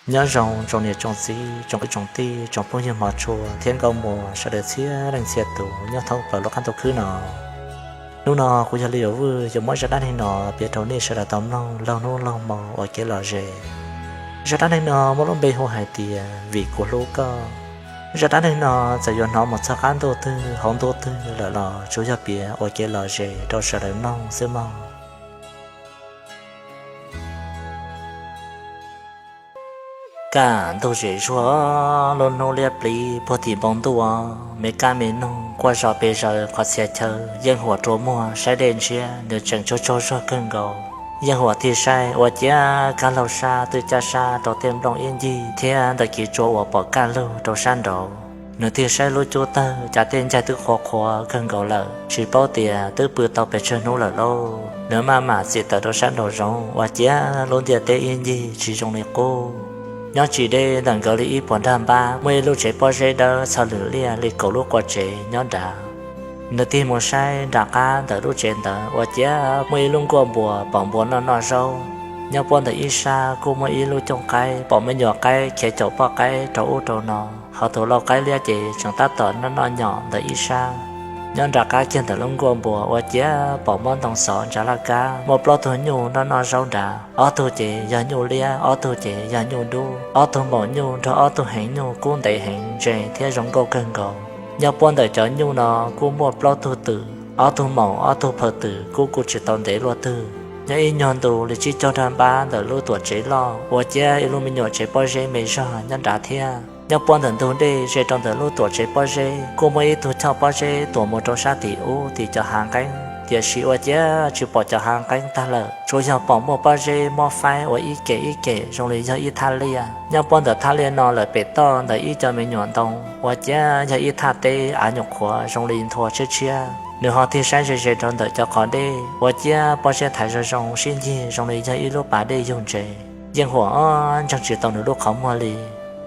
Nyob zoo tsoom niam tsoom txiv, tsoom kwv tsoom tij, tsoom phooj ywg hmov tshua thiab nkauj muam sawv daws txhia leej txhia tus nyob thoob plaws lub qab ntuj khwb no. Hnub no kuv yog Li Yauv Vwj yuav muab zaj dab neeg no piav rau nej sawv daws tau mloog laug hnub laug hmo ua kev lom zem. Zaj dab neeg no muaj lub npe hu hais tias Vim Kuv Hlub Koj. Zaj dab neeg no txawm yuav hnov mus txog qab ntuj twg hauv ntuj twg lawm los tsuas yog piav ua kev lom zem rau sawv daws mloog xwb mog. Kaj ntug zem zuag, lub hnub liab pliv puag tim npoo ntuj, me kab me noog quaj zom pes zaws qhov txhia chaw. Yeej Huam rua muag saib Dej Ntshiab, nws tseem tsaug tsaug zog kawg nkaus. Yeej Huam thiaj saib ua ciav kab laug sab twb caj sab rau tej nplooj ib ncig thiab ntawm kiv tsua uas pom kaj lug rau sab nraud. Nws thiaj saib lub cub tawg, cas tej ncaig twb qhuav qhuav kawg nkaus lawm, tsis paub tias twb pw tau pes tsawg hnub lawm lauj. Nws maj mam txim tawm rau sab nraum zoov ua ciav lub ntiaj teb ib ncig tsis zoo li qub. Nyob tsis deb ntawm nkawd li ib puas nrag npab muaj ib lub tsev pob zeb dawb txhos lwm liaj li kaum lub qua tsev nyob nrad. Nws tig mus saib nram qab ntawm lub tsev ntawd ua ciav muaj ib lub nkuaj npua pom npua noj noj zaub. Nyob puab ntawm ib sab kuj muaj ib lub cooj qaib pom me nyuam qaib khiav caum poj qaib rau ub rau no. Ho tus lau qaib liab ces tseem tab tom noj noj nyom ntawm ib sab. Nyob nram qab kiag ntawm lub nkuaj npua ua ciav pom mob ntoo xov ntsa laj kab muaj plaub tug nyuj noj noj zaub nrad, ob tug ces yog nyuj liab, ob tug ces yog nyuj dub. Ob tug maum nyuj nrog ob tug heev nyuj kub ntev heev ntse thiab zoo nkauj kawg nkaus. Nyob puab ntawm cov nyuj no kuj muaj plaub tug twm, ob tug maum ob tug phaw twm kub kuj tsis tau ntev luaj twg. Nyob ib nyuag ntu li tsib caug nrag npab ntawm lub tuam tsev loj ua ciav ib lub me nyuam tsev pob zeb me zog nyob nrad thiab. Nyob puab ntawm ntug dej ze rau ntawm lub tuam tsev pob zeb kuj muaj ib tug choj pob zeb tuam mus rau sab tim ub tim cov hav nqeeb, tiam sis ua ciav tsis pom cov hav nqeeb tag lawm, tsuas yog pom muaj pob zeb mob faib ua ib kem ib kem zoo li yog ib thaj liaj. Nyob puab ntawm thaj liaj no lawm pem toj ntawm ib co me nyuam ntoo ua ciav yog ib thaj teb av nyuam qhuav zoo li nthua tshiab tshiab. Nws ho tig saib ze ze rau ntawm cov qhov dej ua ciav pob zeb thaiv zoo zoo sib ncig zoo li yog ib lub pas dej yug ntses. Yeej Huam ob ntseeg tsis tau nws lub qhov muag li.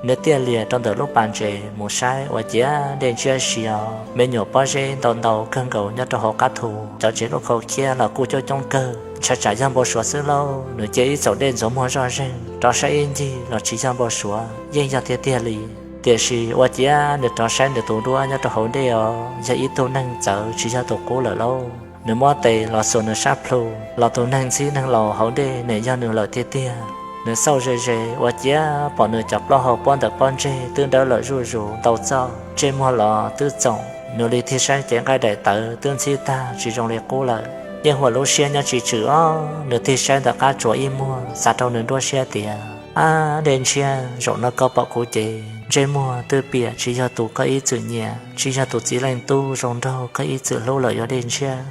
Nws thiaj lias rau ntawm lub pas ntses mus saib ua ciav Dej Ntshiab siav, me nyuam pob zeb ntau ntau kawg nkaus nyob rau hauv qab thu, cov tsev lub khau khiab los kuj coob coob kawg, ntshai tsam yog npau suav xwb lauj. Nws cia ib txaum dej ntxuav muag zoj zeeg rov saib ib ncig los tsis yog npau suav, yeej yog tiag tiag li. Tiam sis ua ciav nws rov saib nws tus duab nyob rau hauv dej os, yog ib tug neeg txawv tsis yog tus qub lawm lauj. Nws muab tes los xuas nws sab plhu los tus neeg ntxhib neeg laus hauv dej nim yog nws lawm tiag tiag. Nws xauj ze ze ua ciav pom nws cov plaub hau puab ntawm pob ntseg twb dawb lawm zuj zus ntau txauj, ntsej muag los twb txoom, nws li tig saib cev nqaij daim tawv twb ntxhib tag tsis zoo li qub lawm. Yeej Huam lub siab nyob tsis tswm os, nws tig saib ntawm qab tsuas ib muag xav rau nws nruab siab tias, Ab Dej Ntshiab, zaum no koj pom kuv ces ntsej muag twb piam tsis yog tus koj ib txwm nyiam, tsis yog tus txiv leej tub zoo nraug koj ib txwm hlub lawm yuav Dej Ntshiab.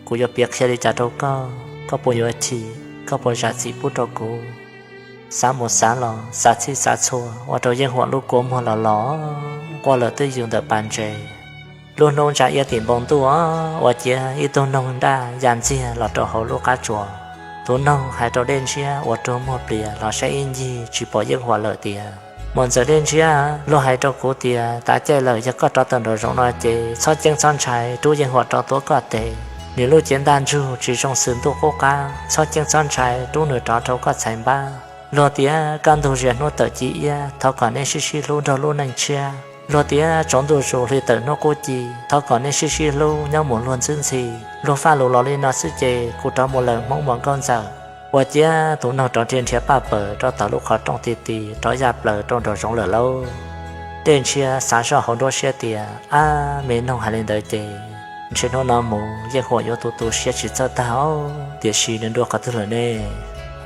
Kuv yuav piav qhia li cas rau koj, koj puas yuav chim, koj puas zam txim pub rau kuv? Xav mus xav los xav txhij xav txhua ua rau Yeej Huam lub kua muag los los quaj lawm twb yws ntawm pas ntses. Lub hnub ntsa iab tim npoo ntuj ua ciav ib tug noog nraj ya ntxiag los rau hauv lub qab tsuas. Tus noog hais rau Dej Ntshiab uas rua muag plias los saib ib ncig tsis pom Yeej Huam lawm tias, Muam ntxawm Dej Ntshiab, luag hais rau kuv tias tav caij lawm yog koj rov tawm nraum zoov no ces txhob ceeb txhob ntshai rub Yeej Huam rov tuav koj tes. Nws lub cev ntaj ntsug tsis zoo xws ntuj qub qab, txhob ceeb txhob ntshai rub nws rov rau koj txhais npab. Luag tias kaj ntug zia hnub tawm ci iab, thov kom nej sib sib hlub nrog lub neej tshiab. Luag tias tsaus ntuj zus hli tawm hnub qub ci, thov kom nej sib sib hlub nyob mus luag ntxwb ntxhi. Luag faj lus los li no xwb ces kuv rov mus lawm Hmoob muam nkauj ntxawm. Ua ciav tus noog rov nrhiav nrhiav paj pawg rau tom lub qhov rooj ti ti rov ya plaws rau nraum zoov lawm lauj. Dej Ntshiab xav zoj hauv nruab siab tias, Ab, me noog hais li ntawd ces ntshe hnub no mus Yeej Huam yuav tu tu siab tsis txawj tag os. Tiam sis nws dua qhov twg lawm ne?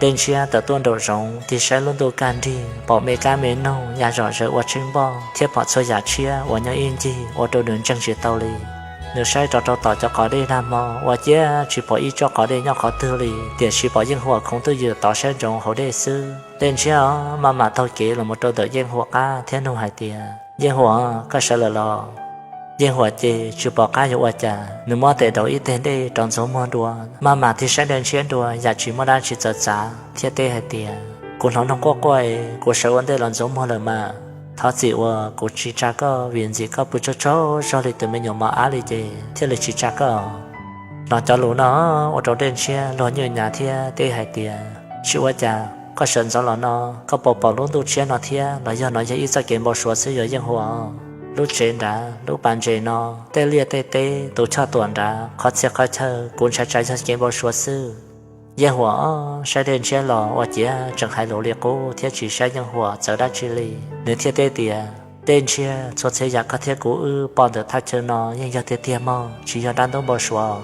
Dej Ntshiab tawm tuaj nraum zoov tig saib lub ntuj kaj nrig, pom me kab me noog ya zom zaws ua tsheej npoj thiab pom txhua yam tshiab uas nyob ib ncig ua rau nws ntseeg tsis tau li. Nws saib rov rau tom cov qhov dej nag hmo ua ciav tsis pom ib tsob qhov dej nyob qhov twg li, tiam sis pom Yeej Huam khoov twj ywm tov sab ntsoov hauv dej xwb. Dej Ntshiab maj mam taug kev los mus rau ntawm Yeej Huam qab thiab nug hais tias, Yeej Huam, koj sawv lawm los? Yeej Huam ces tsis pom qab yuav ua cas, nws muab tes daus ib teg dej rov ntxuav muag dua, maj mam tig saib Dej Ntshiab dua yam tsis muaj dab tsi txawv txav thiab teb hais tias, Kuv hnov noog quaj quaj es kuv sawv ua ntej los ntxuav muag lawm mas. Thov txim uas kuv tsis tsa koj vim ntxim koj pw tsaug tsaug zog li tus me nyuam mos ab li ces thiaj li tsis tsa koj. Hnov cov lus no ua rau Dej Ntshiab luag nyuj nyav thiab teb hais tias, Tsis ua cas, Koj sawv ntxov los no, koj puas pom lub ntuj tshiab no thiab los yog no yog ib txoj kev npau suav xwb yuav Yeej Huam? Lub tsev nrad, lub pas ntses no, tej liaj tej teb, tus choj tuam nrad, qhov txhia qhov chaw, kuv ntshai tsam yog kev npau suav xwb. Yeej Huam saib Dej Ntshiab los ua ciav tseem hais lus li qub thiab tsis saib Yeej Huam txawv dab tsi li. Nws thiaj teb tias, Dej Ntshiab, txhua txhia yam koj thiab kuv wb pom ntawm thaj chaw no yeej yog tiag tiag mog, tsis yog dab ntub npau suav.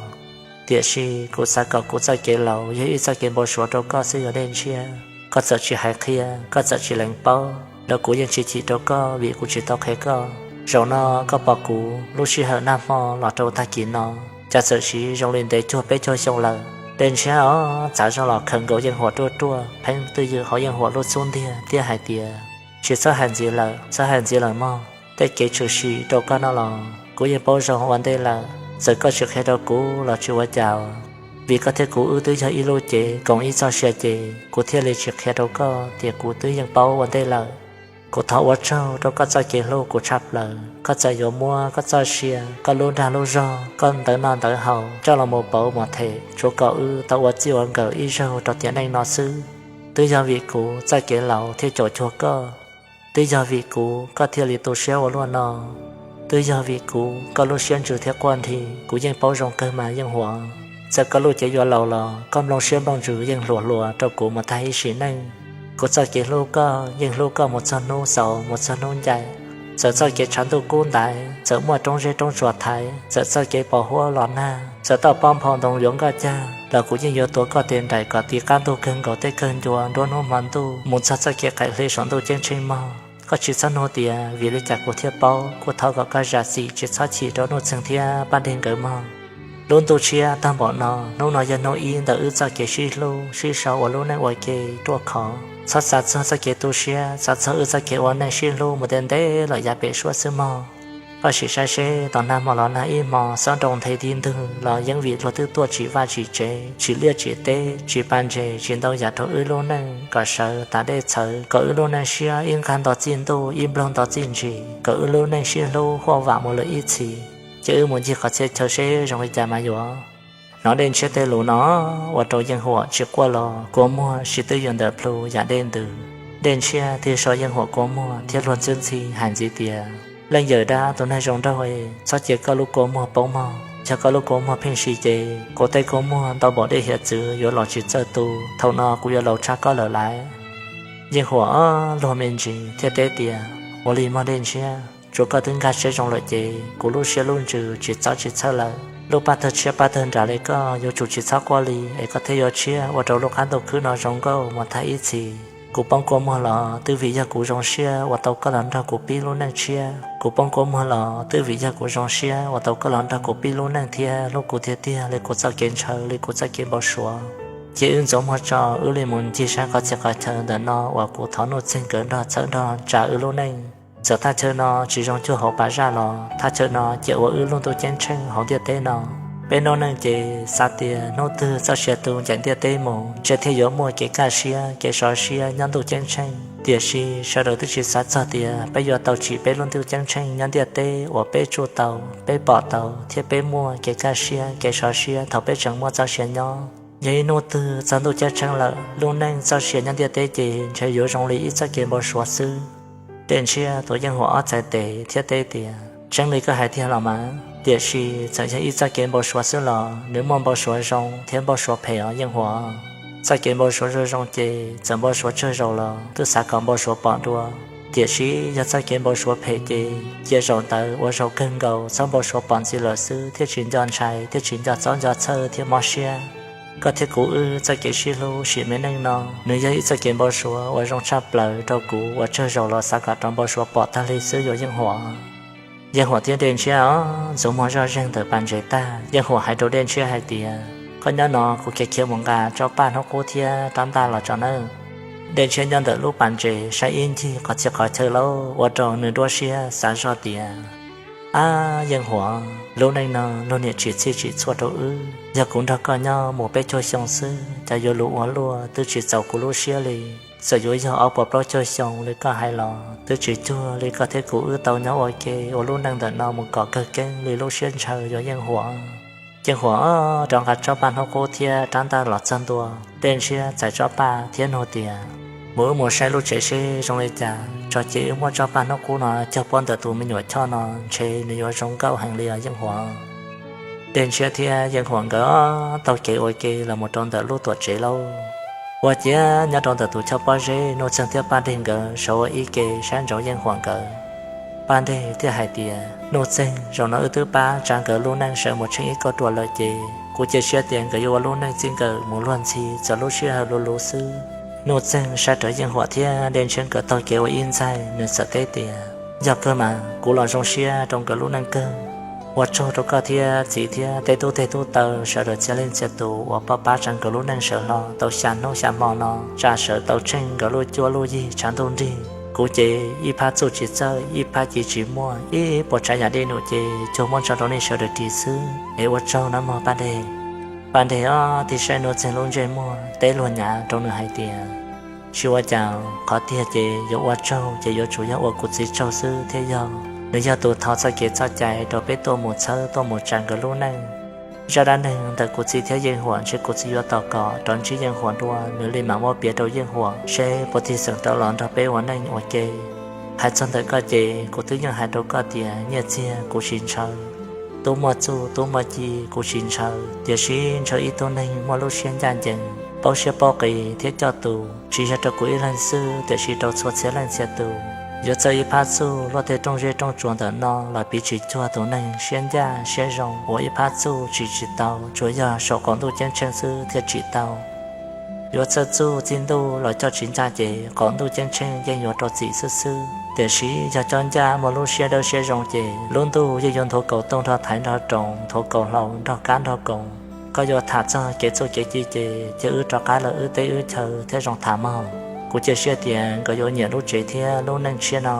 Tiam sis kuv xav kom kuv txoj kev laus yog ib txoj kev npau suav rau koj xwb yuav Dej Ntshiab. Koj txawm tsis hais qhia, koj txawm tsis lees paub los kuv yeej tsis chim rau koj vim kuv tsis tau qhia koj. Zaum no koj pom kuv lub sij hawm nag hmo los rau tag kis no, cas txawm siv zoo li ntev cuag peb caug xyoo lawm. Dej Ntshiab os txav zog los khawm nkaus Yeej Huam ruaj ruaj, pheej twj ywm hauv Yeej Huam lub xub ntiag thiab hais tias, Tsis txhob hais ntxiv lawm, txhob hais ntxiv lawm mog. Tej kev tshwm sim rau koj no los kuv yeej paub zoo ua ntej lawm. Txawm koj tsis qhia rau kuv los tsis ua cas, vim koj thiab kuv wb twb yog ib lub cev koom ib txoj sia ces kuv thiaj li tsis qhia rau koj tias kuv twb yeej paub ua ntej lawm. Kuv thov ua tsaug rau koj txoj kev hlub kuv tshaj plaws. Koj txawm yuav muab koj txoj sia, koj lub dag lub zog, koj ntawv noj ntawv haus coj los mus pauv mus them tsuav kom wb tau ua txij ua nkawm ib zaug rau tiam neej no xwb. Twb yog vim kuv txoj kev laus thiaj caum cuag koj. Twb yog vim kuv koj thiaj li tu siab ua luaj no. Twb yog vim kuv koj lub siab ntsws thiab quaj nthi, kuv yeej paub zoo kawg mas Yeej Huam. Txawm koj lub cev yuav laus los koj nplooj siab nplooj ntsws yeej hluas hluas rau kuv mus tag ib sim neej. Kuv txoj kev hlub koj yeej hlub koj mus txog hnub xaus mus txog hnub ncaim. Txawm txoj kev tshav ntuj kub ntaiv, txawm muaj roob zeb roob tsuas thaiv, txawm txoj kev pos huab los nag, txawm toj pob nphau ntoo yuav nkoj cag los kuv yeej yuav tuav koj tes nraim kom tiv qab ntuj kawg nkaus tej kawg ncua nruab hnub hmo ntuj mus txog txoj kev qaim hli saum ntuj ceeb tsheej mog. Koj tsis txhob nug tias vim li cas kuv thiaj paub, kuv thov kom koj zam txim tsis txhob chim rau Nuj Txeeg thiab Paj Dej nkawd mog. Lub ntuj tshiab tag npaum no, hnub no yog hnub ib ntawm wb txoj kev sib hlub sib sau ua lub neej ua ke ruaj khov. Txhob xav txog txoj kev tu siab, xav txog wb txoj kev ua neej sib hlub mus ntev ntev lawm yav pem suab xwb mog. Koj sim saib seb tau nag hmo los nag ib hmo, xob nroo nthe tib ntwg los yeej vim luag twb tuaj tsim vaj tsim tsev, tsim liaj tsim teb, tsim pas ntses, tsim ntau yam rau wb lub neej kom sawv tas dej txhawv, kom wb lub neej siab ib nqag nto txij ntuj ib nploog nto txij ntsis, kom wb lub neej sib hlub huaj vam mus lawm ib txhis. Ces wb mus ncig qhov txhia chaw seb zoo li cas mas yuav. Hnov Dej Ntshiab tej lus no ua rau Yeej Huam tsis quaj los kua muag sib twb yuav ntawm plhu yam dej ntws. Dej Ntshiab thiaj so Yeej Huam kua muag thiab luag ntxwb ntxhi hais ntxiv tias, Leej yawm dab tus neeg zoo nraug, txhob cia koj lub kua muag poob mog. Yog koj lub kua muag pheej si ces kuv tej kua muag ntau npaum dej hiav txwv yuav los tsis txawj tu. Thaum no kuv yuav laus tshaj koj lawm lauj. Yeej Huam luag me ntsis thiaj teb tias, Ua li mog Dej Ntshiab, tsuav koj twb nkag siab zoo lawm ces kuv lub siab lub ntsws tsis txob tsis txhawj lawm. Lub paj tawg tshiab paj tawg nras li koj yuav tsum tsis txhob quaj li es koj thiaj yuav tshiab ua rau lub qab ntuj khwb no zoo nkauj mus tag ib txhis. Kuv poob kua muag los twb vim yog kuv zoo siab uas tau koj los nrog kuv pib lub neej tshiab. Kuv poob kua muag los twb vim yog kuv zoo siab uas tau koj los nrog kuv pib lub neej thiab hlub kuv tiag tiag li kuv txoj kev ntshaw li kuv txoj kev npau suav. Cia wb ntxuav muag tso, wb li mus ncig saib qhov txhia qhov chaw ntawm no uas kuv thov Nuj Txeeg nkawd nrog txhawb nrog tsa wb lub neej. Txawm thaj chaw no tsis zoo cuag hauv pas zaj los thaj chaw no ces ua wb lub ntuj ceeb tsheej hauv ntiaj teb no. Peb noob neej ces xav tias hnub twg txoj sia tu ncaim ntiaj teb mus ntshe thiaj yuav muaj kev kaj siab kev sov siab nyob ntuj ceeb tsheej. Tiam sis sawv daws twb tsis xav txog tias peb yuav tau tsim peb lub ntuj ceeb tsheej nyob ntiaj teb uas peb tsuj tau, peb pom tau thiab peb muaj kev kaj siab kev sov siab thaum peb tseem muaj txoj sia nyob. Yog ib hnub twg txog ntuj ceeb tsheej lawm, lub neej txoj sia nyob ntiaj teb ces ntshe yuav zoo li ib txoj kev npau suav xwb. Dej Ntshiab tuav Yeej Huam ob txhais tes thiab teb tias, Tseeb li koj hais tiag los mas, tiam sis txawm yog ib txoj kev npau suav xwb los nws muaj npau suav zoo thiab npau suav phem os Yeej Huam. Txoj kev npau suav zoo zoo ces txawm npau suav tsawg zaus los twb xav kom npau suav pom dua. Tiam sis yog txoj kev npau suav phem ces cia zaum ntawd ua zaum kawg nkaus txhob npau suav pom ntxiv lawm xwb thiaj tsis nco ntshai thiab tsis nco txob nco txhawj thiab mob siab. Koj thiab kuv wb txoj kev sib hlub sim me neej no, nws yog ib txoj kev npau suav uas zoo tshaj plaws rau kuv uas tsawg zaus los xav kom rov npau suav pom tag li xwb yuav Yeej Huam. Yeej Huam thiab Dej Ntshiab os ntxuav muag zoj zeeg ntawm pas ntses tag, Yeej Huam hais rau Dej Ntshiab hais tias, Koj nyob no kuv khiav khiav mus nqa tsob paj hnub qub thiab rab ntaj los tso nawb. Dej Ntshiab nyob ntawm lub pas ntses saib ib ncig qhov txhia qhov chaw lauj, ua rau nws nruab siab xav zoj tias, Ab Yeej Huam, lub neej no luag niam tsim txhij tsim txhua rau wb. Yog kuv nrog koj nyob mus peb caug xyoo xwb cas yuav luv ua luaj twb tsis txaus kuv lub siab li. Txawm yuav yog ob puas plaub caug xyoo li koj hais los twb tsis cuag li koj thiab kuv wb tau nyob ua ke ua lub neej ntawm no mus kom kawg keeb li lub siab ntshaw yuav Yeej Huam. Yeej Huam rov nqa tsob paj hnub qub thiab rab ntaj los txog ntua, Dej Ntshiab txais tsob paj thiab nug tias, Mus wb mus saib lub tsev seb zoo li cas tso, ces wb muab tsob paj hnub qub no cog puab ntawm tus me nyuam Choj no, ntshe nws yuav zoo nkauj heev li os Yeej Huam. Dej Ntshiab thiab Yeej Huam nkawd taug kev ua ke los mus rau ntawm lub tuam tsev lauj. Ua ciav nyob rau ntawm tus choj pob zeb, Nuj Txeeg thiab Paj Dej nkawd sawv ua ib ke saib ntsoov Yeej Huam nkawd. Paj Dej thiaj hais tias, Nuj Txeeg, zaum no wb twb pab tsa nkawd lub neej sawv mus tsheej ib kauj ruam lawm ces kuv cia siab tias nkawd yuav ua lub neej txij nkawm mus luag ntxhi txog lub sij hawm luv luv xwb. Nuj Txeeg saib rawv Yeej Huam thiab Dej Ntshiab nkawd taug kev ua ib ntxaig, nws txawm teb tias, Yog kawg mas, kuv los zoo siab rau nkawd lub neej kawg. Ua tsaug rau koj thiab txiv thiab tej tub teg tub taw sawv daws txhia leej txhia tus uas pab pab tsa nkawd lub neej sawv hlo tau xya hnub xya hmo no, tsa sawv tau tsheej nkawd lub cuab lub yig tshav ntuj nrig. Kuv ces ib phab txuj tsis txawj, ib phab ci tsis muaj, ib puas tsav yam dej num ces cuag muab tso rau nej sawv daws ris xwb es ua tsaug nawb mog Paj Dej. Paj Dej ob tig saib Nuj Txeeg lub ntsej muag teb luag nyav rau nws hais tias, Tsis ua cas, qhov tiag ces yuav ua tsaug ces yuav tsum yog ua kuv txiv tsaug xwb thiab yog. Nws yog tus thov txoj kev txoj cai rau peb tuaj mus txhawb tuaj mus tsa nkawd lub neej. Zaj dab neeg ntawm kuv txiv thiab Yeej Huam ntshe kuv txiv yuav tos kom rov ntsib Yeej Huam dua nws li mam muab piav rau Yeej Huam seb puas tig xeem rov los nrog peb ua neej ua ke. Hais txog ntawm koj ces kuv twb yeej hais rau koj tias nyiaj txiag kuv tsis ntshaw, tub muaj txuj tub muaj ci kuv tsis ntshaw, tiam sis ntshaw ib tug neeg muaj lub siab ncaj ncees, paub siab paub qis thiab coj tus, tsis yog rau kuv ib leeg xwb tiam sis rau txhua txhia leej txhia tus. Yuav txawj ib phab txuj luaj tej rooj zeb rooj tsuas ntawm no los piv tsis cuag tus neeg siab ncaj siab zoo uas ib phab txuj tsim tsis tau, tsuas yog saum qaum ntuj ceeb tsheej xwb thiaj tsim tau. Yuav txawj txuj txij ntuj los coj tsis ncaj ces qaum ntuj ceeb tsheej yeej yuav rau txim xwb xwb, tiam sis yog coj ncaj muaj lub siab dawb siab zoo ces lub ntuj yeej yuav nthuav kaus tooj nrog thaiv nrog roos, nthuav kaus hlau nrog kab nrog koos. Koj yuav tham txog kev txuj kev ci ces cia wb rov qab los wb teb wb chaw thiab zoo tham mog. Kuv cia siab tias nkawd yuav nyiam lub tsev thiab lub neej tshiab no.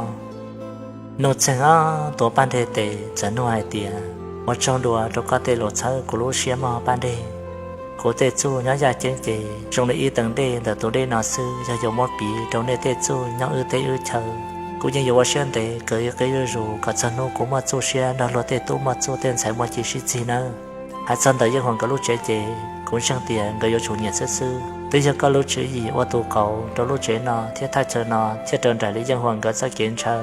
Nuj Txeeg ob tuav Paj Dej tes txawm nug hais tias, Ua tsaug dua rau koj tej lus txhawb kuv lub siab mog Paj Dej. Kuv tej txuj nyob yaj ceeb ces zoo li ib teev dej ntawm tus dej no xwb, yog yuav muab piv rau nej tej txuj nyob wb teb wb chaw, kuv yeej yuav ua siab ntev kawm ib qib zuj zus kom txog hnub kuv muaj txuj siab nrog luag tej tub muaj txuj tej ntxhais muaj ci sib txig nawb. Hais txog ntawm Yeej Huam nkawd lub tsev ces kuv ntseeg tias nkawd yuav tsum nyiam xwb xwb. Twb yog koj lub tswv yim ua tus qauv rau lub tsev no thiab thaj chaw no thiaj raws nraim li Yeej Huam nkawd txoj kev ntshaw.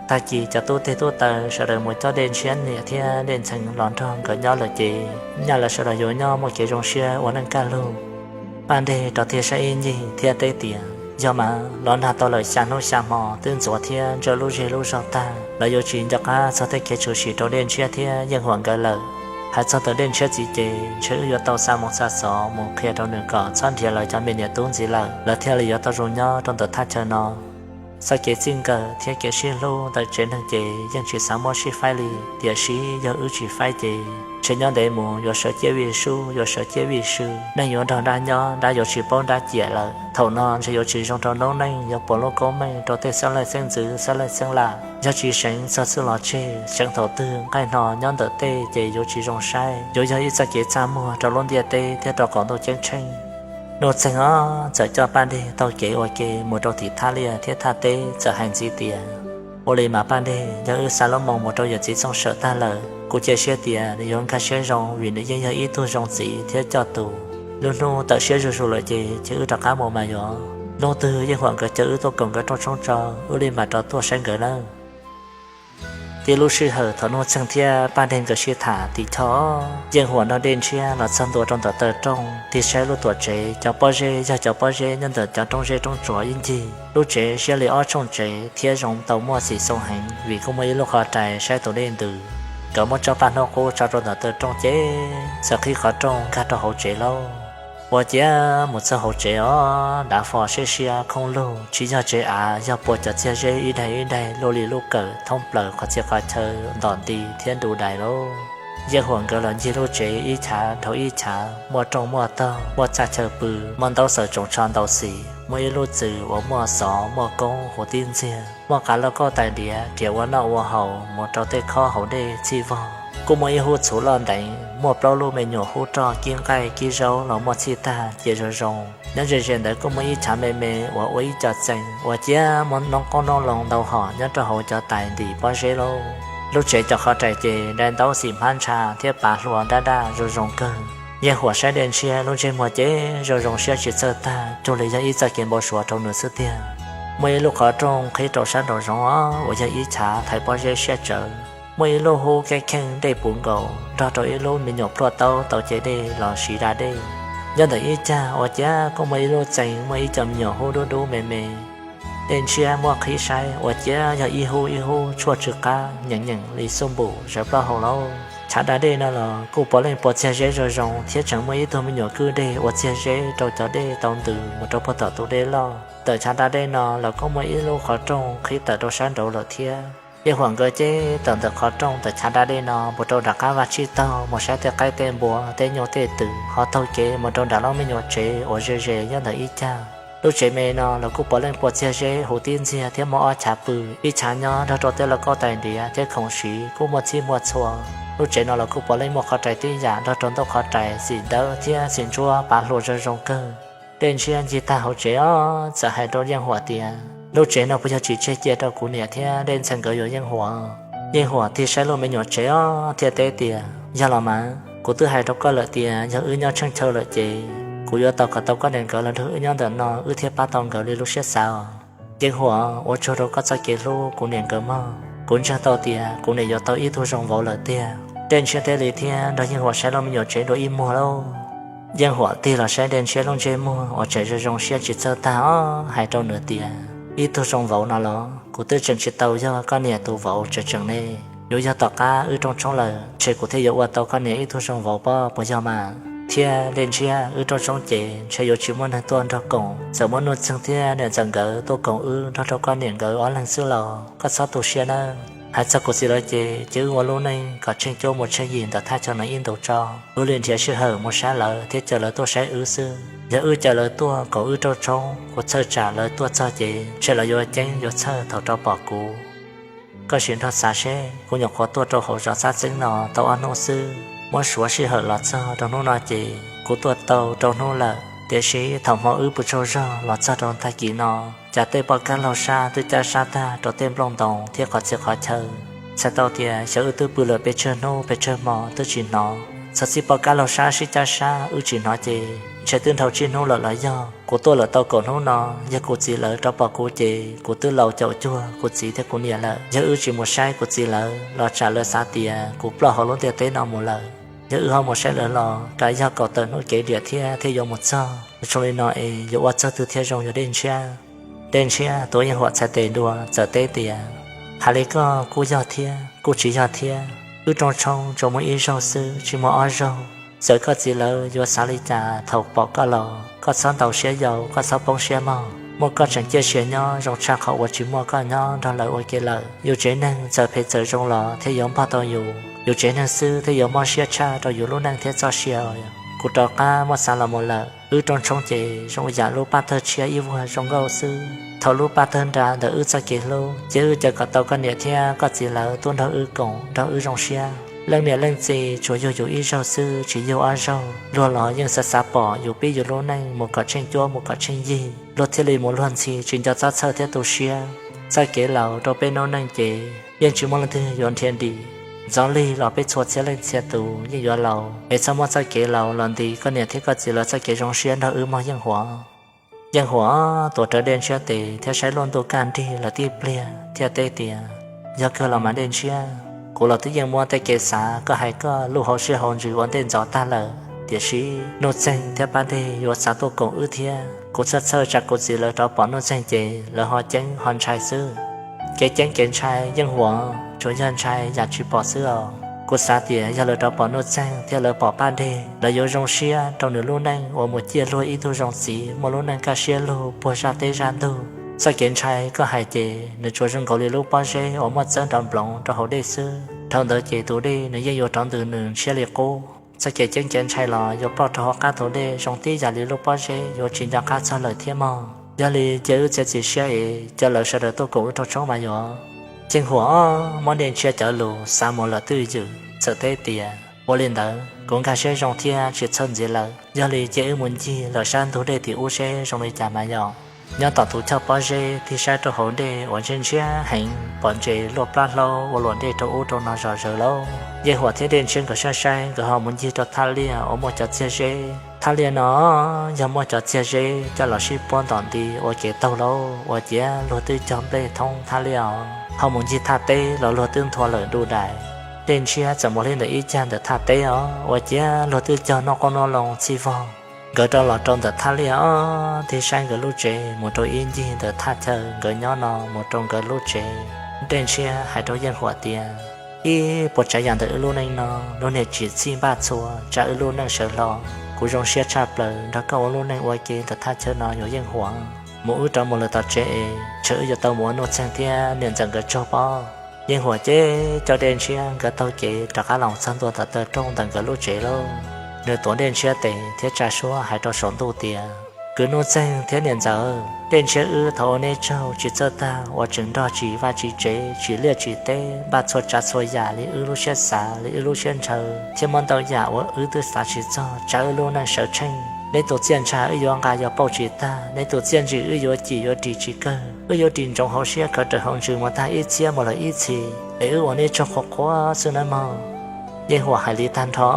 Tag kis cov tub teg tub taw sawv daws mus coj Dej Ntshiab niam thiab Dej Ntxhee los nrog nkawd nyob lawm ces nyaj lawv sawv daws yuav nyob muaj kev zoo siab ua neej kaj lug. Paj Dej rov tig saib ib ncig thiab teb tias, Yog mas, los nag tau lawm xya hnub xya hmo twb ntxuav thiab ntsawj lub zej lub zog tag, lawv yuav tsis nco qab txog tej kev tshwm sim rau Dej Ntshiab thiab Yeej Huam nkawd lawm. Hais txog ntawm Dej Ntshiab txiv ces ntshe wb yuav tau xa moo xa xov mus qhia rau nws kom txhob nrhiav lawv cov me niam tub ntxiv lawm, lawv thiaj li yuav tau zoo nyob rau ntawm thaj chaw no. Txoj kev txij nkawm thiab kev sib hlub ntawm tsev neeg ces yeej tsis xav muab sib faib li, tiam sis yog wb tsis faib ces ntshe nyob ntev mus yuav sawv ciaj vij sub yuav sawv ciaj vij sw, neej yuav nrog dab nyob dab yuav tsis paub dab ciam lawm. Thaum no ntshe yuav tsis zoo rau noob neej, yuav puas lub koob meej rau tej xeeb leej xeeb ntxwv xeeb leej xeeb lam. Yog tsis seev txog txuj log tseg, seev thaum twg nqaij hno nyob ntawm tej ces yuav tsis zoo saib, yuav yog ib txoj kev txaj muag rau lub ntiaj teb thiab rau qaum ntuj ceeb tsheej. Nuj Txeeg ob txawm coj Paj Dej taug kev ua ke mus rau tim thaj liaj thiab thaj teb txawm hais ntxiv tias, Ua li mas Paj Dej, yog wb xa lub moo mus rau yawm txiv Txooj Sawm tag lawm, kuv cia siab tias nws yuav nkag siab zoo vim nws yeej yog ib tug zoo txiv thiab coj tus. Lub hnub tawm siab zuj zus lawm ces cia wb rov qab mus mas yog. Hnub twg Yeej Huam nkawd caw wb tuaj koom nkawd rooj tshoob tso, wb li mam rov tuaj saib nkawd nawb. Tib lub sij hawm thaum Nuj Txeeg thiab Paj Dej nkawd sib tham tim choj, Yeej Huam nrog Dej Ntshiab los txog ntua rau ntawm taw rooj, tig saib lub tuam tsev, cov pob zeb yog cov pob zeb nyob ntawm cov roob zeb roob tsuas ib ncig. Lub tsev siab li ob tshooj tsev thiab zoo tau muaj xim xoo heev vim kuj muaj ib lub qhov rais saib tus dej ntws. Nkawd muab tsob paj hnub qub tso rau ntawm taw rooj ces txawm qhib qhov rooj nkag rau hauv tsev lauj. Ua ciav mus txog hauv tsev os, dav fo siab siab khoob lug, tsis yog tsev av, yog puas cov txiag zeb ib daig ib daig luaj li lub kawm thoob plaws qhov txhia qhov chaw ntom nti thiab ntu dais lauj. Yeej Huam nkawd los ncig lub tsev ib chav dhau ib chav, muaj rooj muaj taug, muaj txaj chaw pw, muaj ntaub xaws tsoos tsho ntau xim, muaj ib lub txwm uas muaj xov muaj koob huv tib ntxiag, muaj qav lauj kaub tais diav riam ua noj ua haus mus rau tej khob haus dej txhij vog. Kuj muaj ib hub txhuv loj nteev, muaj plaub lub me nyuam hub roj kib nqaij kib zaub los muaj txhij tag cia zoo zoo. Nyob ze ze ntawd kuj muaj ib chav me me uas ua ib co txee, ua ciav muaj noob qoob noob loo ntau hom nyob rau hauv cov tais ntim pob zeb lauj. Lub tsev cov qhov rais ces dai ntaub xim hmab ntsha thiab pav hlua dab daj zoo zoo kawg. Yeej Huam saib Dej Ntshiab lub ntsej muag ces zoo zoo siab tsis txawj tag, cuag li yog ib txoj kev npau suav rau nws xwb tiag. Muaj ib lub qhov rooj qhib rau sab nraum zoov os, uas yog ib chav thaiv pob zeb siab tsawv. Muaj ib lub hub keeb kheej dej puv nkaus nrog rau ib lub me nyuam pluaj taub tau ce dej los siv da dej. Nyob ntawm ib cag ua ciav kuj muaj ib lub txee muaj ib co me nyuam hub dub dub me me. Dej Ntshiab muab qhib saib ua ciav yog ib hub ib hub tshuaj tsw qab nyeem nyeem li xub npum zawv plaub hau lauj. Chav da dej no los kuj puav leej puas txiag zeb zoo zoo thiab tseem muaj ib tug me nyuam kwj dej ua txiag zeb rau cov dej tau ntws mus rau puag tom tus dej loj. Ntawm chav da dej no los kuj muaj ib lub qhov rooj qhib tawm rau sab nraud lawm thiab. Yeej Huam nkawd ces tawm ntawm qhov rooj ntawm chav da dej no mus rau nram qab vaj tsib taug mus saib tej qaib tej npua tej nyuj tej twm ho taug kev mus rau nram lub me nyuam tsev uas ze ze nyob ntawm ib cag. Lub tsev me no los kuj puav leej puas txiag zeb huv tib ntxiag thiab muaj ob chav pw, ib chav nyob nrog rau tej lauj kaub tais ntiav thiab khoom siv kuj muaj txhij muaj txhua. Lub tsev no los kuj puav leej muaj qhov rais tib yam nrog rau ntaub qhov rais xim dawb thiab xim ntsuab pav hlua zoo zoo kawg. Dej Ntshiab ncig tag hauv tsev os txawm hais rau Yeej Huam tias, lub tsev no puas yog tsis tseg cia rau kuv niam thiab Dej Ntxhee nkawd yuav Yeej Huam? Yeej Huam tig saib lub me nyuam tsev os thiaj teb tias, yog los mas, kuv twb hais rau koj lawm tias yog wb nyob tsheej chaw lawm ces kuv yuav tos kom tau koj niam nkawd los nrog wb nyob ntawm no wb thiaj pab tau nkawd li lub siab xav os. Yeej Huam, ua tsaug rau koj txoj kev hlub kuv niam nkawd mog. Kuv ntseeg tau tias kuv niam yuav tau ib tug zoo vauv lawm tiag. Dej Ntshiab teb li thiab nrog Yeej Huam saib lub me nyuam tsev dua ib muag lauj. Yeej Huam tig los saib Dej Ntshiab lub ntsej muag uas tseem zoo zoo siab tsis txawj tag os hais rau nws tias, ib tug zoo vauv no los kuv twb tseem tsis tau yog koj niam tus vauv tseem tseem ne. Yuav yog tom qab wb rooj tshoob lawm ntshe kuv thiaj yuav ua tau koj niam ib tug zoo vauv pob puas yog mas? Thiab Dej Ntshiab, wb rooj tshoob ces ntshe yuav tsis muaj neeg tuaj nrog koom, txawm muaj Nuj Txeeg thiab niam ntxawm nkawd tuaj koom wb nrog rau koj niam nkawd ob leeg xwb los koj txhob tu siab nawb. Hais txog kuv txiv lawv ces cia wb ua lub neej kom tsheej cuab mus tsheej yig ntawm thaj chaw no ib ntus tso. Wb li nrhiav sij hawm mus saib lawv thiab caw lawv tuaj saib wb xwb. Yog wb caw lawv tuaj koom wb rooj tshoob kuv txhawj tsam lawv tuaj txog ces ntshe lawv yuav ceeb yuav txhawj thaum rov pom kuv. Koj sim nrog xav seb, kuv nyuam qhuav tuaj rau hauv zos Xab Txeeb no tau ob hnub xwb, muab suav sij hawm los txog rau hnub no ces kuv tuaj tau rau hnub lawm. Tiam sis thaum hmo wb pw tsaug zog los txog rau tag kis no, cas tej poj kab laug sab twb cab sab tag rau tej nplooj ntoos thiab qhov txhia qhov chaw. Txhais tau tias xyov wb twb pw lawm pes tsawg hnub pes tsawg hmo twb tsis hnov. Txog txij poj kab laug sab sib cab sab wb tsis hnov ces ntshe twb dhau tsib hnub lawm los yog. Kuv tuaj lawm tau kaum hnub no, yog kuv txiv lawv rov pom kuv ces kuv twb laus caum cuag kuv txiv thiab kuv niam lawm. Yog wb tsis mus saib kuv txiv lawv los tsam lawv xav tias kuv ploj hauv lub ntiaj teb no mus lawm. Yog wb ho mus saib lawv los kam yog kaum tawm hnub kev diam thiab thiaj yuav mus txog. Zoo li no es yuav ua txog twg thiaj zoo yuav Dej Ntshiab? Dej Ntshiab tuav Yeej Huam txhais tes dua txawm teb tias, hais li koj kuj yog thiab kuj tsis yog thiab. Wb rooj tshoob tsuas muaj ib zaug xwb tsis muaj ob zaug. Txawm koj txiv lawv yuav xav li cas thaum pom koj los koj txhob ntaus siab yau koj txhob poob siab mog. Muaj koj tseem ciaj sia nyob zoo tshaj qhov uas tsis muaj koj nyob nrog lawv ua ke lawm. Yus tsev neeg txawm phem txawm zoo los thiaj yuav npog tau yus. Yus tsev neeg xwb thiaj yuav mob siab tshaj rau yus lub neej thiab txoj sia. Kuv rov qab muab xav los mus lawm. Wb rooj tshoob ces zoo yam lub paj tawg tshiab ib vuag zoo nkauj xwb. Thaum lub paj tawg nra ntawm wb txoj kev hlub ces wb caw kom tau koj niam thiab koj txiv lawv tuaj nrog wb koom nrog wb zoo siab. Leej niam leej txiv tsuas yug yus ib zaug xwb tsis yug ob zaug. Luag los yeej xav xav pom yus pib yus lub neej mus kom tsheej cuab mus kom tsheej yig. Luag thiaj li mus luag ntxhi tsis nco txob txhawj thiab tu siab. Txoj kev laus rau peb noob neej ces yeej tsis muaj leej twg yuav nrhiav dim. Ntxov lig los peb txhua txhia leej txhia tus yeej yuav laus, es txhob muab txoj kev laus los ntis koj niam thiab koj txiv lawv txoj kev zoo siab nrog wb mog Yeej Huam. Yeej Huam tuav rawv Dej Ntshiab tes thiab saib luaj ntuj kaj nrig lawm tib pliag thiaj teb tias, yog kawg los mas Dej Ntshiab, kuv los twb yeej muab tej kev xav koj hais koj lub hauv siab hauv ntsws ua ntej ntxov tag lawm. Tiam sis Nuj Txeeg thiab Pab Dej yuav xav tuaj koom wb thiab. Kuv txhawj txhawj tsam kuv txiv lawv rov pom Nuj Txeeg ces lawv ho ceeb ho ntshai xwb. Kev ceeb kev ntshai Yeej Huam, tsuas yog ntshai yam tsis pom xwb os. Kuv xav tias yog lawv rov pom Nuj Txeeg thiab lawv pom Pab Dej, lawv yuav zoo siab rau nws lub neej uas mus ciaj luag ib tug zoo txiv muaj lub neej kaj siab lug puag zaj teb zaj ntug. Txoj kev ntshai koj hais ces nws tsuas zoo nkaus li lub pob zeb uas muaj txawb nrov nploov rau hauv dej xwb. Dhau ntawd ces tus dej nws yeej yuav rov ntws nws ntshiab li qub. Txoj kev ceeb kev ntshai los yuav ploj rau hauv qab tus dej zoo tib yam li lub pob zeb yuav tsis nco qab txog lawm thiab mog. Yog li cia wb txiav txim siab es cia lawv sawv daws tuaj koom wb rooj tshoob mas yog. Yeej Huam muab Dej Ntshiab cov lus xav mus lawm twj ywm txawm teb tias, ua li ntawd kuv nkag siab zoo thiab tsis txhawj ntxiv lawm. Yog li cia wb mus ncig lawm sab ntug dej tim ub seb zoo li cas mas yog. Nyob tom tus choj pob zeb tig saib rau hauv dej uas ntshiab ntshiab heev, pom ntses luaj plab hlaub ua luam dej rau ub rau no zom zaws lauj. Yeej Huam thiab Dej Ntshiab nkawd saib saib, nkawd ho mus ncig rau thaj liaj uas muaj cov txiag zeb. Thaj liaj no yog muaj cov txiag zeb coj los sib puab ntom nti ua kev taug lauj, ua ciav luag twb cog nplej thoob thaj liaj os. Ho mus ncig thaj teb los luag twb nthua lawm du dais. Dej Ntshiab txawm mus hle ntawm ib cag ntawm thaj teb os, ua ciav luag twb cog noj qoob noj loo txhij vog. Nkawd rov los rau ntawm thaj liaj os, tig saib nkawd lub tsev mus rau ib ncig ntawm thaj chaw nkawd nyob no mus rau nkawd lub tsev. Dej Ntshiab hais rau Yeej Huam tias, ib puas tsav yam ntawm wb lub neej no, lub niag tsim txhij npaj txhua tsa wb lub neej sawv hlo. Kuv zoo siab tshaj plaws nrog koj ua lub neej ua ke ntawm thaj chaw no yuav Yeej Huam. Mus wb rov mus lawm tom tsev es ntshe wb yuav tau mus ua Nuj Txeeg thiab niam ntxawm nkawd tsaug pob. Yeej Huam ces coj Dej Ntshiab nkawd taug kev rov qab los txog ntua tom taw rooj ntawm nkawd lub tsev lauj. Nws tuav Dej Ntshiab tes thiab tsa suab hais rau saum ntuj tias, kwv Nuj Txeeg thiab niam ntxawm, Dej Ntshiab wb thov ua neb tsaug tsis txawj tag uas tseem nrog tsim vaj tsim tsev, tsim liaj tsim teb, npaj txhua tsav txhua yam li wb lub siab xav li wb lub siab ntshaw thiab muaj ntau yam uas wb twb xav tsis txog tsa wb lub neej sawv tsheej. Neb tus txiaj ntsha wb yuav nqa yuav pauj tsis tag, neb tus txiaj ntsig wb yuav cim yuav ris tsis kawg. Wb yuav ris ntsoov hauv siab khaws rawv hauv ntsws mus tag ib txhiab mus lawm ib txhis, es wb ua neb tsaug qhuav qhuav xwb nawb mog. Yeej Huam hais li tag nrho,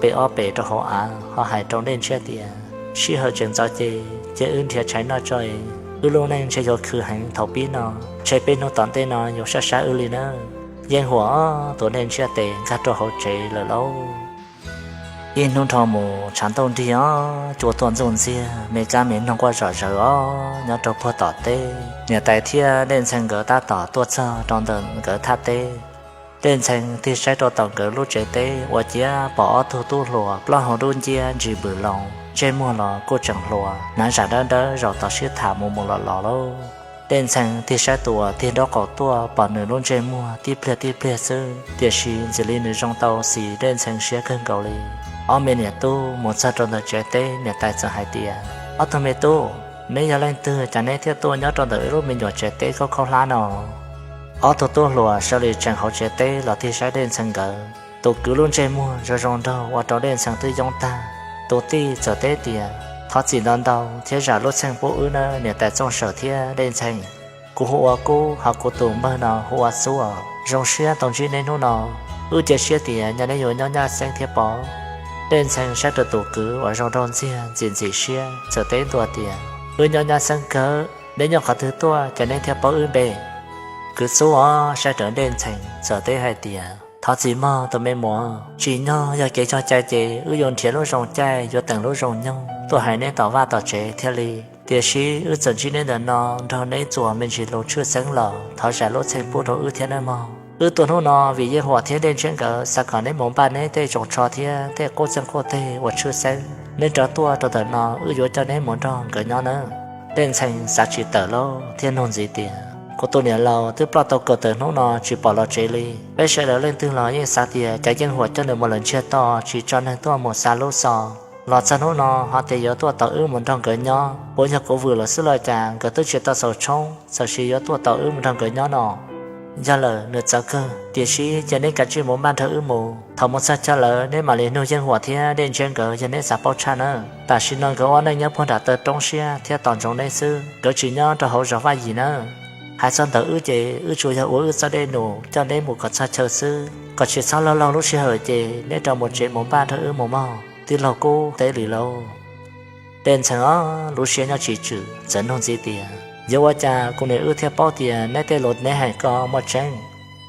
pe ob pem rau hauv av ho hais rau Dej Ntshiab tias, sij hawm tseem ntxov ces cia wb nrhiav tshais noj tso es, wb lub neej ntshe yuav khwv heev thaum pib no, ntshe peb hnub tom ntej no yuav sab sab wb li nawb. Yeej Huam tuav Dej Ntshiab tes nkag rau hauv tsev lawm lauj. Ib hnub nrho mus tshav ntuj nrig os, cua tuaj ntxuj ntxiag, me kab me noog quaj zom zaws os nyob rau puag tom teb. Niam tais thiab Dej Ntxhee nkawd tab tom tuaj txog rau ntawm nkawd thaj teb. Dej Ntxhee tig saib rau tom nkawd lub tsev teb ua ciav pom ob tug tub hluas plaub hau dub nciab ntsis npws loo, ntsej muag los kuj tseem hluas, hnav zam dawb dawb zaum tom sib tham mus mus los los lauj. Dej Ntxhee tig saib tus uas tig nraub qaum tuaj pom nws lub ntsej muag tib pliag tib pliag xwb, tiam sis ntxim li nws zoo tau xis Dej Ntxhee siab kawg nkaus li. Ob me niam tub mus txog rau ntawm tsev teb, niam tais txawm hais tias, ob tug me tub, neb yog leej twg cas neb thiaj tuaj nyob rau ntawm wb lub me nyuam tsev teb khaub khaub hlab no? Ob tug tub hluas sawv li tseem hauv tsev teb los tig saib Dej Ntxhee nkawd. Tus kwv lub ntsej muag zoo zoo nraug ua rau Dej Ntxhee twb yoob tag. Tus tij txawm teb tias, thov txim ntau ntau thiab zam lub txheej pub wb nawb niam tais Txooj Sawm thiab Dej Ntxhee. Kuv hu ua Kub, ho kuv tus npawg no hu ua Xub os. Zoo siab tau ntsib neb hnub no. Wb cia siab tias nyob neb yuav nyob nyab xeeb thiab pob. Dej Ntxhee saib rau tus kwv uas zoo nraug ntxiag ntxim ntxim siab txawm teb ntua tias, wb nyob nyab xeeb kawg, neb nyob qhov twg tuaj ces neb thiaj paub wb npe? Kwv Xub os saib rawv Dej Ntxhee txawm teb hais tias, thov txim mog tus me muam, tsim nyog yog kev cog cai ces wb yuav nrhiav lub zoo caij yuav teem lub zoo nyoog tuaj hais neb tom vaj tom tsev thiaj li. Tiam sis wb txawm ntsib neb ntawm no nrog neb txuas me ntsis lus tshwj xeeb los thov zam lub txheej pub rau wb thiab nawb mog. Wb tuaj hnub no vim Yeej Huam thiab Dej Ntshiab nkawd xav kom neb mus npaj neb tej tsoos tsho thiab tej qub txeeg qub teg uas tshwj xeeb. Neb rov tuaj rau ntawm no wb yuav coj neb mus nrog nkawd nyob nawb. Dej Ntxhee xav tsis tawm lauj thiaj nug ntxiv tias, kuv tus niam laus twb ploj tau kaum tawm hnub no tsis pom los tsev li. Peb sawv daws leej twg los yeej xav tias cas Yeej Huam coj nws mus lawm ntsiag to tsis tso neeg tuaj mus xa lub xov, los txog hnub no ho tias yuav tuaj tos wb mus nrog nkawd nyob. Puas yog kuv vwm lawm xwb los cas nkawd twb tsis tau xaus tshoob txawm sis yuav tuaj tos wb mus nrog nkawd nyob no? Yog lawm nws txawv kawg, tiam sis cia neb kav tsij mus npaj nrog wb mus. Thaum mus txog chaw lawm neb mam li nug Yeej Huam thiab Dej Ntshiab nkawd yog neb xav paub tshaj nawb. Tam sim no nkawd ua neej nyob puag nram taw roob siab thiab tos ntsoov neb xwb, nkawd tsis nyob rau hauv zos Vaj Yim nawb. Hais txog ntawm wb ces wb tsuas yog ua wb txoj dej num coj neb mus kom txog chaw xwb, kom tsis txhob laug laug lub sij hawm ces neb rov mus tsev mus npaj nrog wb mus mog. Tij laug Kub teb li lauj. Dej Ntxhee os lub siab nyob tsis tswm txawm nug ntxiv tias, yuav ua cas kuv niam wb thiaj paub tias neb tej lus neb hais ko muaj tseeb?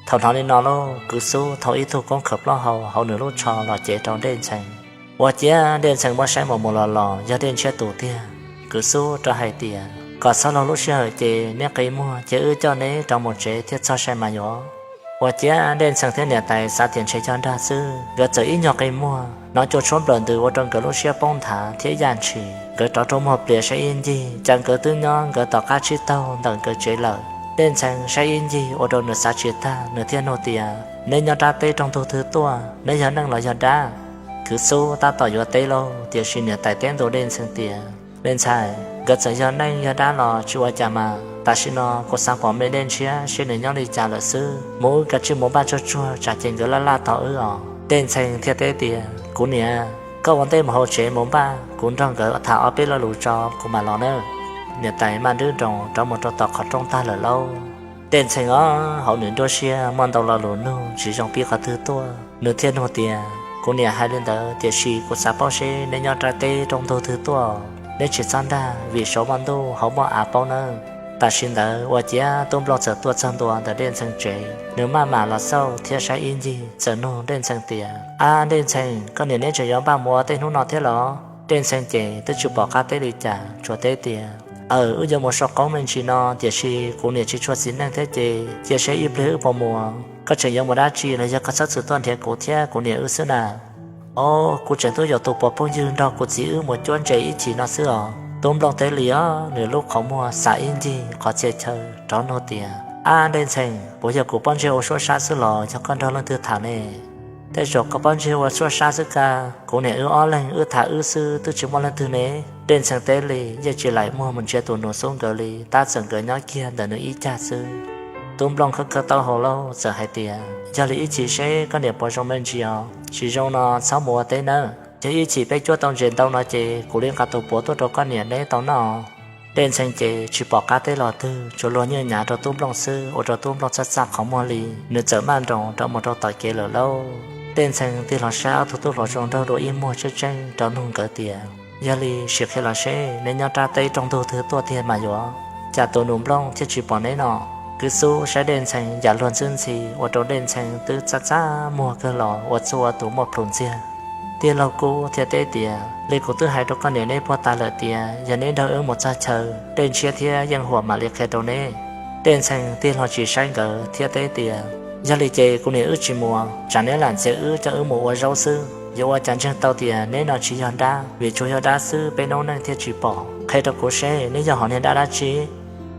Thaum hnov li no lauj, Kwv Xub thau ib tug koob khawm plaub hau hauv nws lub tsho los cev rau Dej Ntxhee. Ua ciav Dej Ntxhee muab saib mus mus los los yog Dej Ntshiab tus tiag. Kwv Xub rov hais tias, kom txhob laug lub sij hawm ces neb qi muag ces wb coj neb rov mus tsev thiaj txog sai mas yuav. Ua ciav Dej Ntxhee thiab niam tais xav tias ntshe cog nrag xwb, nkawd txawm ib nyuag qi muag, hnov cua tshuab nplawm ntws ua rau nkawd lub siab poob nthav thiab yaj ntshis. Nkawd rov rua muag plias saib ib ncig, cas nkawd twb nyob nkawd tom qab tsib taug ntawm nkawd tsev lawm. Dej Ntxhee saib ib ncig ua rau nws xav tsis tag, nws thiaj nug tias, neb nyob rab teb roog ntug twg tuaj, neb yog neej los yog dab? Kwv Xub tab tom yuav teb lauj, tiam sis niam tais teb ntua Dej Ntxhee tias, me ntxhais, nkawd txawm yog neej yog dab los tsis ua cas mas, tam sim no kuv xav pom me Dej Ntshiab seb nws nyob li cas lawm xwb. Mus wb kav tsij mus npaj tsuag tsuag tsam ces nkawd laj laj tos wb os. Dej Ntxhee thiaj teb tias, kuv niam, koj ua ntej mus hauv tsev mus npaj, kuv nrog nkawd tham ob peb lo lus tso kuv mam los nawb. Niam tais maj nrub nroos rov mus rau tom qhov rooj tag lawm lauj. Dej Ntxhee os, hauv nws nruab siab muaj ntau lo lus nug tsis zoo pib qhov twg tuaj, nws thiaj nug tias, Kuv niam hais li ntawd, tiam sis kuv xav paub seb neb nyob rab teb rau ntu twg tuaj, neb tsis txhob nrag vim saum muaj ntuj hauv muaj av paub nawb. Tam sim ntawd ua ciav tub Nplooj txawm tuaj txog ntua ntawm Dej Ntxhee tsev, nws maj mam los xauj thiab saib ib ncig txawm nug Dej Ntxhee tias, Ab Dej Ntxhee, koj niam neb tseem yuav npaj mus ua teb hnub no thiab los? Dej Ntxhee ces twb tsis pom qab teb li cas, tsuas teb tias, Aws, wb yuav mus sau qoob me ntsis no, tiam sis kuv niam tsis tshua txiv neej thiab ces cia seb ib pliag wb puas mus. Koj tseem yuav mus dab tsi los yog koj txhob txwm tuaj nrhiav kuv thiab kuv niam wb xwb na? Os, kuv tseem tuaj yuav tus puas phooj ywg nrog kuv txiv wb mus cuab ntses ib chim no xwb os. Tub Nplooj teb li os, nws lub qhov muag xav ib ncig qhov txhia chaw rov nug tias, Ab Dej Ntxhee, puas yog kuv pob ntseg ua suab sab xwb los yog koj nrog leej twg tham ne? Tej zaum koj pob ntseg ua suab sab xwb kag, kuv niam wb ob leeg wb tham wb xwb twb tsis muaj leej twg ne. Dej Ntxhee teb li yeej tsis laim muag mus ntsia tus nus xub nkawd li, tab txawm nkawd nyob kiag ntawm nws ib cag xwb. Tub Nplooj khawb khawb taub hau lauj txawm hais tias, Yog li ib chim seb koj niam puas zoo me ntsis os, tsis zoo no txhob mus ua teb nawb. Yog ib chim peb cuab tau ntses ntau no ces kuv li nqa tus puav tuaj rau koj niam neb tau noj. Dej Ntxhee ces tsis pom qab teb los twg, tsuas luag nyiaj nyav rau Tub Nplooj xwb, ua rau Tub Nplooj txaj txaj qhov muag li, nws txawm maj nroos rov mus rau tom kev lawm lauj. Dej Ntxhee tig los saib ob tug tub hluas zoo nraug dua ib muag tseeb tseeb rov nug nkawd tias, Yog li sim qhia los seb neb nyob rab teb rau ntu twg tuaj tiag mas yuav, cas tus nus Nplooj thiaj tsis pom neb no? Kwv Xub saib Dej Ntxhee yam luag ntxwb ntxhi ua rau Dej Ntxhee twb txaj txaj muag kawg los ua txuj ua tus muaj plhus ntxiag. Tij laug Kub thiaj teb tias, Li kuv twb hais rau koj niam neb puag tas lawm tias yog neb nrog wb mus txog chaw, Dej Ntshiab thiab Yeej Huam mam li qhia rau neb. Dej Ntxhee tig los tsis saib nkawd thiab teb tias, Yog li ces kuv niam wb tsis mus, tsam neb lam ntxias wb coj wb mus ua zaub xwb. Yuav ua cas ntseeg tau tias neb no tsis yog dab, vim tsuas yog dab xwb peb noob neej thiaj tsis pom. Qhia rau kuv seb neb yog hom niag dab dab tsi?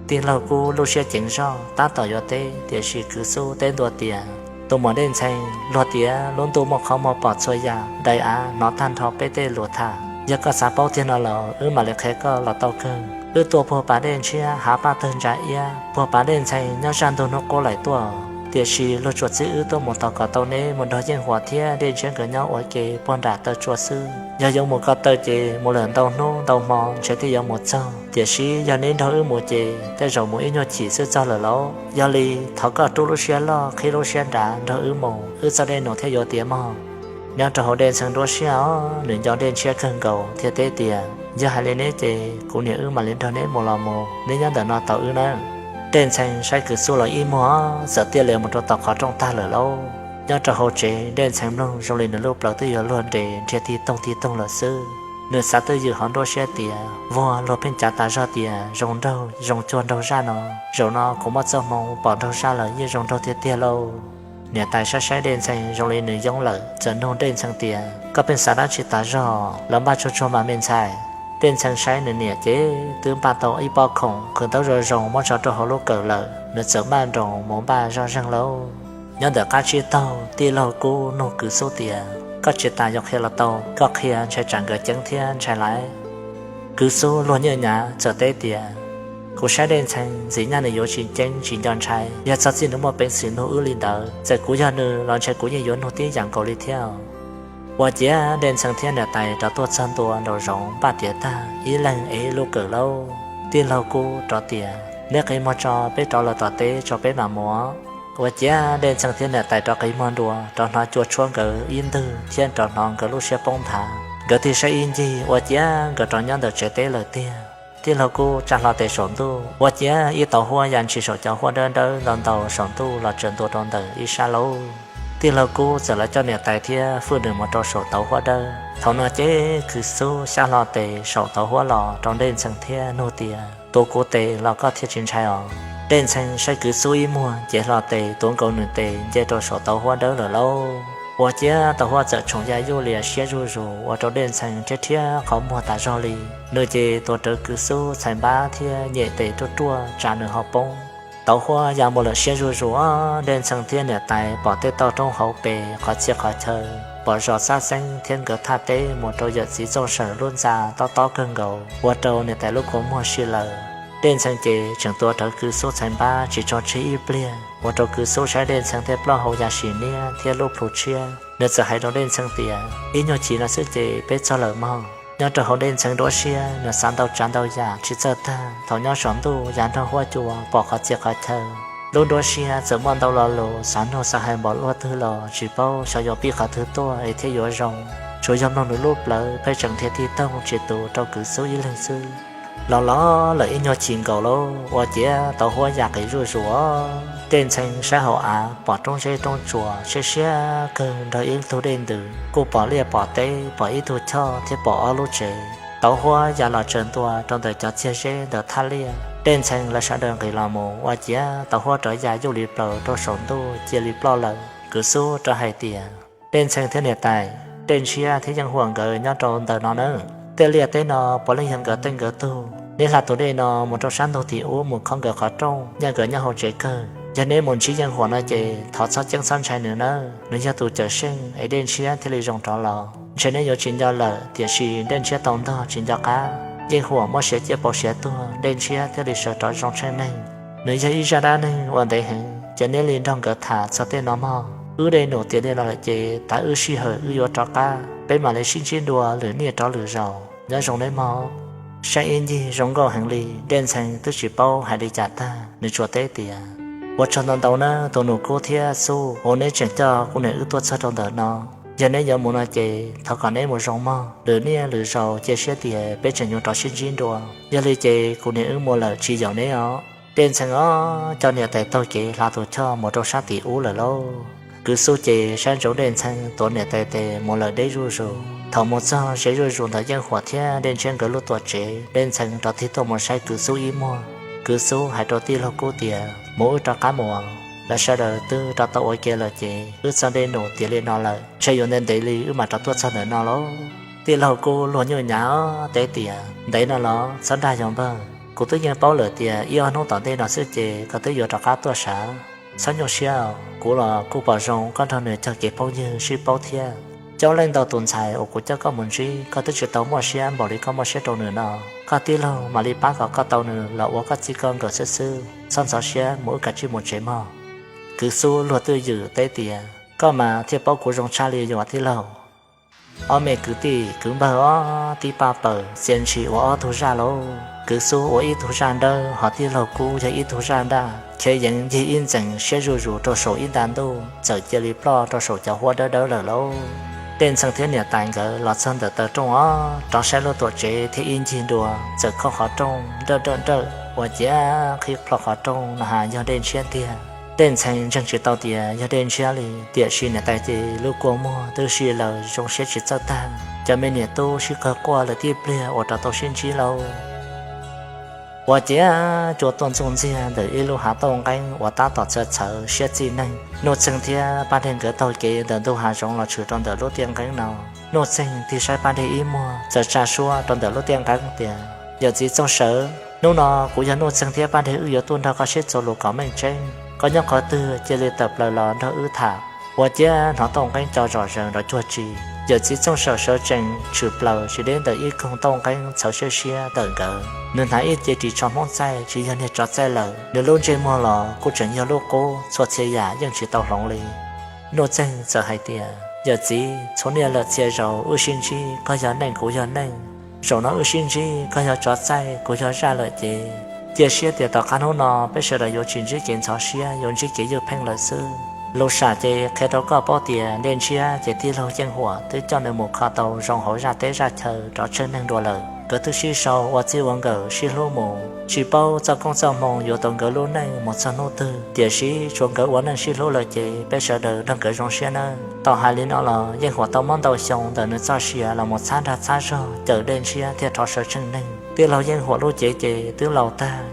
Tij laug Kub lub siab ceev zog tab tom yuav teb, tiam sis Kwv Xub teb ntua tias, Tus muam Dej Ntxhee, luag tias lub ntuj muaj qhov muag pom txhua yam, daim av hnov tag nrho peb tej lus tham. Yog koj xav paub tiag no los wb mam li qhia koj los tau kawg. Wb tuaj puag pas Dej Ntshiab hav paj tawg ntsa iab, puag pas Dej Ntxhee nyob zaj ntug hnub qub laim tuaj, tiam sis luag tsuas txib wb tuaj mus tos kom tau neb mus nrog Yeej Huam thiab Dej Ntshiab nkawd nyob ua ke puag nram taw tsua xwb. Yog yuav mus ko taw ces mus lawm ntau hnub ntau hmo ntshe thiaj yuav mus txog, tiam sis yog neb nrog wb mus ces tej zaum mus ib nyuag chim xwb txog lawm lauj. Yog li thov koj rub lub siab loj qhib lub siab nrav nrog wb mus, wb txoj dej num thiaj yuav tiav mog. Nyob rau hauv Dej Ntxhee nruab siab os, nws nco Dej Ntshiab kawg nkaus thiaj teb tias, Yog hais li neb ces kuv niam wb mam li nrog neb mus los mus, neb nyob ntawm no tos wb nawb. Dej Ntxhee saib Kwv Xub los ib muag txawm tiaj li mus rau tom qhov rooj tag lawm lauj. Nyob rau hauv tsev Dej Ntxhee mloog zoo li nws lub plawv twb yuav luag nres nrhiav tig toog tig toog lawm xwb. Nws xav twj ywm hauv nruab siab tias vuag luag pheej cav tas zog tias zoo nraug zoo cuag nraug zaj no, zaum no kuv muaj txoj hmoo pom nraug zaj lawm yeej zoo nraug tiag tiag lauj. Niam tais saib saib Dej Ntxhee zoo li nws yoob lawm txawm nug Dej Ntxhee tias, Koj pheej xav dab tsi tas zog los npaj tsuag tsuag mas me ntxhais? Dej Ntxhee saib nws niam ces twb npaj tau ib pob khoom qhwv ntaub zoo zoo muab tso rau hauv lub kawm lawm, nws txawm maj nroos mus npaj zoj zeeg lauj. Nyob ntawm qab tsib taug tij laug Kub nug Kwv Xub tias, Koj tsis tas yuav qhia los tau, koj qhia ntshai tsam nkawd ceeb thiab ntshai laiv. Kwv Xub luag nyiaj nyav txawm teb tias, Kuv saib Dej Ntxhee ntxim nyab nws yuav tsis ceeb tsis nco ntshai, yog txog txij nws muaj peev xwm nug wb li ntawd, txawm kuv yog nws los ntshai kuv yeej yuav nug tib yam nkaus li thiab. Ua ciav Dej Ntxhee thiab niam tais rov tuaj txog ntua nraum zoov npaj tiav tag ib leeg ev ib lub kawm lauj. Tij laug Kub rov tias, Neb qi muag tso, peb rov lawm tom teb tso peb mam mus. Ua ciav Dej Ntxhee thiab niam tais rov qi muag ntua rov hnov cua tshuab nkawd ib ntwg thiab rov hnov nkawd lub siab poob nthav. Nkawd tig saib ib ncig ua ciav nkawd rov nyob ntawm tsev teb lawm tiag. Tij laug Kub tsa hlo tes saum ntuj ua ciav ib tauv huab ya ntshis saum cov huab dawb dawb ntau ntau saum ntuj los tsaws ntua rau ntawm ib sab lauj. Tij laug Kub txawm los coj niam tais thiab fwj nws mus rau saum tauv huab dawb. Thaum no ces Kwv Xub xyab hlo tes saum tauv huab los rau Dej Ntxhee thiab nug tias, Tuav kuv tes los koj thiaj tsis ntshai os? Dej Ntxhee saib Kwv Xub ib muag ces hlo tes tuav nkaus nws tes nce rau saum tauv huab dawb lawm lauj. Ua ciav tauv huab txawm tshoom ya yuj lias siab zuj zus ua rau Dej Ntxhee rhiab rhiab qhov muag tas zog li. Nws ces tuav rawv Kwv Xub txhais npab thiab nyem tes ruaj ruaj tsa nws ho poob. Tauv huab ya mus lawm siab zuj zus, Dej Ntxhee thiab niam tais pom tej toj roob hauv pes qhov txhia qhov chaw, pom zos xab xeeb thiab nkawd thaj teb mus rau yawm txiv Txooj Sawm lub ntxa tob tob kawg nkaus ua rau niam tais lub kua muag si lawm. Dej Ntxhee ces tseem tuav rawv Kwv Xub txhais npab tsis tso tseg ib pliag ua rau Kwv Xub saib Dej Ntxhee tej plaub hau ya sim niab thiab lub plhu tshiab. Nws txawm hais rau Dej Ntxhee tias, Ib nyuag chim no xwb ces peb txog lawm mog. Nyob rau hauv Dej Ntxhee nruab siab nws xav ntau tsav ntau yam tsis txawj tag. Thaum nyob saum ntuj yav nrog huab cua pom qhov txhia qhov chaw, lub nruab siab txawm muaj ntau lo lus xav nug xav hais npaum luaj twg los tsis paub xyov yuav pib qhov twg tuaj es thiaj yuav zoo. Tsuas yog mloog nws lub plawv pheej tseem nrhiav tig toog tsis tus rau Kwv Xub ib leeg xwb. Los los lawm ib nyuag chim nkaus lawm ua ciav tauv huab ya qis zuj zus. Dej Ntxhee saib hauv av pom roob zeb roob tsuas siab siab kawg nrog ib tug dej ntws, kuj pom liaj pom teb, pom ib tug choj thiab pom ob lub tsev. Tauv huab ya los tsaws ntua rau ntawm cov txiag zeb ntawm thaj liaj. Dej Ntxhee lawv sawv daws nqis los mus ua ciav tauv huab rov ya yuj li plaws rau saum ntuj cia li ploj lawm. Kwv Xub rov hais tias, Dej Ntxhee thiab niam tais, Dej Ntshiab thiab Yeej Huam nkawd nyob rau ntawm no nawb. Tej liaj teb no puav leej yog nkawd tej nkawd tug. Neb hla tus dej no mus rau sab ntug tim ub mus khob nkawd qhov rooj, nyob nkawd nyob hauv tsev kawg. Yog neb mus ntsib Yeej Huam no ces thov txhob ceeb txhob ntshai nws nawb, nws yog tus cawm seej es Dej Ntshiab thiaj li zoo rov los. Ntshe neb yuav tsis nco lawm, tiam sis Dej Ntshiab tau ntog tsis nco qab, Yeej Huam muab siav ciaj pauv siav tuag, Dej Ntshiab thiaj li sawv rov zoo tsheej neeg. Nws yog ib zaj dab neeg uas ntev heev, cia neb li nrog nkawd tham txog tej no mog. Wb dej num tiav li no lawm ces tav wb sij hawm wb yuav rov qab, peb mam li sib ntsib dua lwm niaj rov lwm zaus. Nyob zoo neb mog. Saib ib ncig zoo nkauj heev li, Dej Ntxhee twb tsis paub hais li cas tag, nws tsuas teb tias, Ua tsaug ntau ntau nawb tus nus Kub thiab Xub uas neb tseem coj kuv niam wb tuaj txog rau ntawm no. Yog neb yuav mus no ces thov kom neb mus zoo mog, lwm niaj lwm zaus cia siab tias peb tseem yuav rov sib ntsib dua. Yog li ces kuv niam wb mus lawm tsis yaum neb os. Dej Ntxhee os coj niam tais taug kev hla tus choj mus rau sab tim ub lawm lauj. Kwv Xub ces saib ntsoov Dej Ntxhee tuav niam tais tes mus lawm deb zuj zus. Thaum mus txog ze zuj zus ntawm Yeej Huam thiab Dej Ntshiab nkawd lub tuam tsev, Dej Ntxhee rov tig tuaj mus saib Kwv Xub ib muag. Kwv Xub hais rau tij laug Kub tias, Mus wb rov qab mus, lawv sawv daws twb rov tau ua ke lawm ces wb txoj dej num tiav li no lawm, ntshe yuav ntev ntev li wb mam rov tuaj txog ntawm no lauj. Tij laug Kub luag nyuj nyav teb tias, Ntev no los txhob dag yog npawg, kuv twb yeej paub lawm tias ib ob hnub tom ntej no xwb ces koj twb yuav rov qab tuaj sav. Txhob nyuaj siab, kuv los kuj pom zoo koj nrog nws cog kev phooj ywg sib paub thiab. Coob leej ntau tus ntxhais uas kuv coj koj mus ntsib koj twb tsis tau muaj siab npaum li koj muaj siab rau nws no. Koj tij laug mam li pab kom koj tau nws los ua koj txij koj nkawm xwb xwb, txhob ntxhov siab, mus wb kav tsij mus tsev mog. Kwv Xub luag twj ywm teb tias, Koj mas thiaj paub kuv zoo tshaj li yuav tij laug. Ob me kwv tij kwv npawg ob tib paj paws txia ntshis ua ob tug zaj lauj. Kwv Xub ua ib tug zaj nrawb, ho tij laug Kub yog ib tug zaj nraj, khiav yeev ncig ib ntxees siab zuj zus rau saum ib nta ntuj, txawm cia li ploj rau saum cov huab dawb dawb lawm lauj. Dej Ntxhee thiab niam tais nkawd los txog ntawm taw rooj os, rov saib lub tuam tsev thiab ib ncig dua, txawm khob qhov rooj nrawj nrawj nrawj ua ciav qhib plho qhov rooj no has yog Dej Ntshiab tiag. Dej Ntxhee ntseeg tsis tau tias yog Dej Ntshiab li, tiam sis niam tais ces lub kua muag twb si laws zoo siab tsis txawj tag. Cov me niam tub sib qawg quaj lawm tib pliag uas rov tau sib ntsib lauj. Ua ciav cua tuaj ntxooj ntxiag ntawm ib lub hav tauj nqeeb uas tab tom txhawv txhawv siab txij neeg. Nuj Txeeg thiab Paj Dej nkawd taug kev ntawm ntug hav zoov los tshwm rau ntawm lub tiaj nqeeb no. Nuj Txeeg tig saib Paj Dej ib muag, txawm tsa suab rau ntawm lub tiaj nqeeb tias, Yawm txiv Txooj Sawv, hnub no kuv yog Nuj Txeeg thiab Paj Dej wb yuav tuaj nrog koj sib txuas lus kom meej tseeb. Koj nyob qhov twg cia li tawm plaws los nrog wb tham. Ua ciav hnov tauj nqeeb co zom zaws nrov cuag tsi. Yawm txiv Txooj Sawv sawv tsees tshwm plaws tsis deb ntawm ib koog tauj nqeeb txhawv siab siab ntawm nkawd. Nws hnav ib ce ris tsho Hmoob txaij tsis yog niag tsov txaij lawm, nws lub ntsej muag los kuj tseem yog lub qub, txhua txhia yam yeej tsis tau hloov li. Nuj Txeeg txawm hais tias, Yawm txiv, txhua niaj lawm txhia zaus wb sib ntsib koj yog neej kuv yog neej, zaum no wb sib ntsib koj yog tsov txaij kuv yog zaj lawm ces cia siab tias tom qab hnub no peb sawv daws yuav tsis ntsib kev ntxhov siab, yuav ntsib kev ywj pheej lawm xwb. Lus sam ces qhia rau koj paub tias Dej Ntshiab ces tij laug Yeej Huam twb coj nws mus kho tau zoo hauv zaj teb zaj chaw rov tsheej neeg dua lawm. Nkawd twb sib sau ua txij ua nkawm sib hlub mus, tsis paub txoj koob txoj hmoo yuav tau nkawd lub neej mus txog hnub twg, tiam sis tsuas nkawd ua neej sib hlub lawm ces peb sawv daws nrog nkawd zoo siab nawb. Tau hais li no los Yeej Huam tau muab ntau xyoo ntawm nws txoj sia los mus txhab nrag txhab zog cawm Dej Ntshiab thiaj rov sawv tsheej neeg. Tij laug Yeej Huam lub cev ces twb laus tag,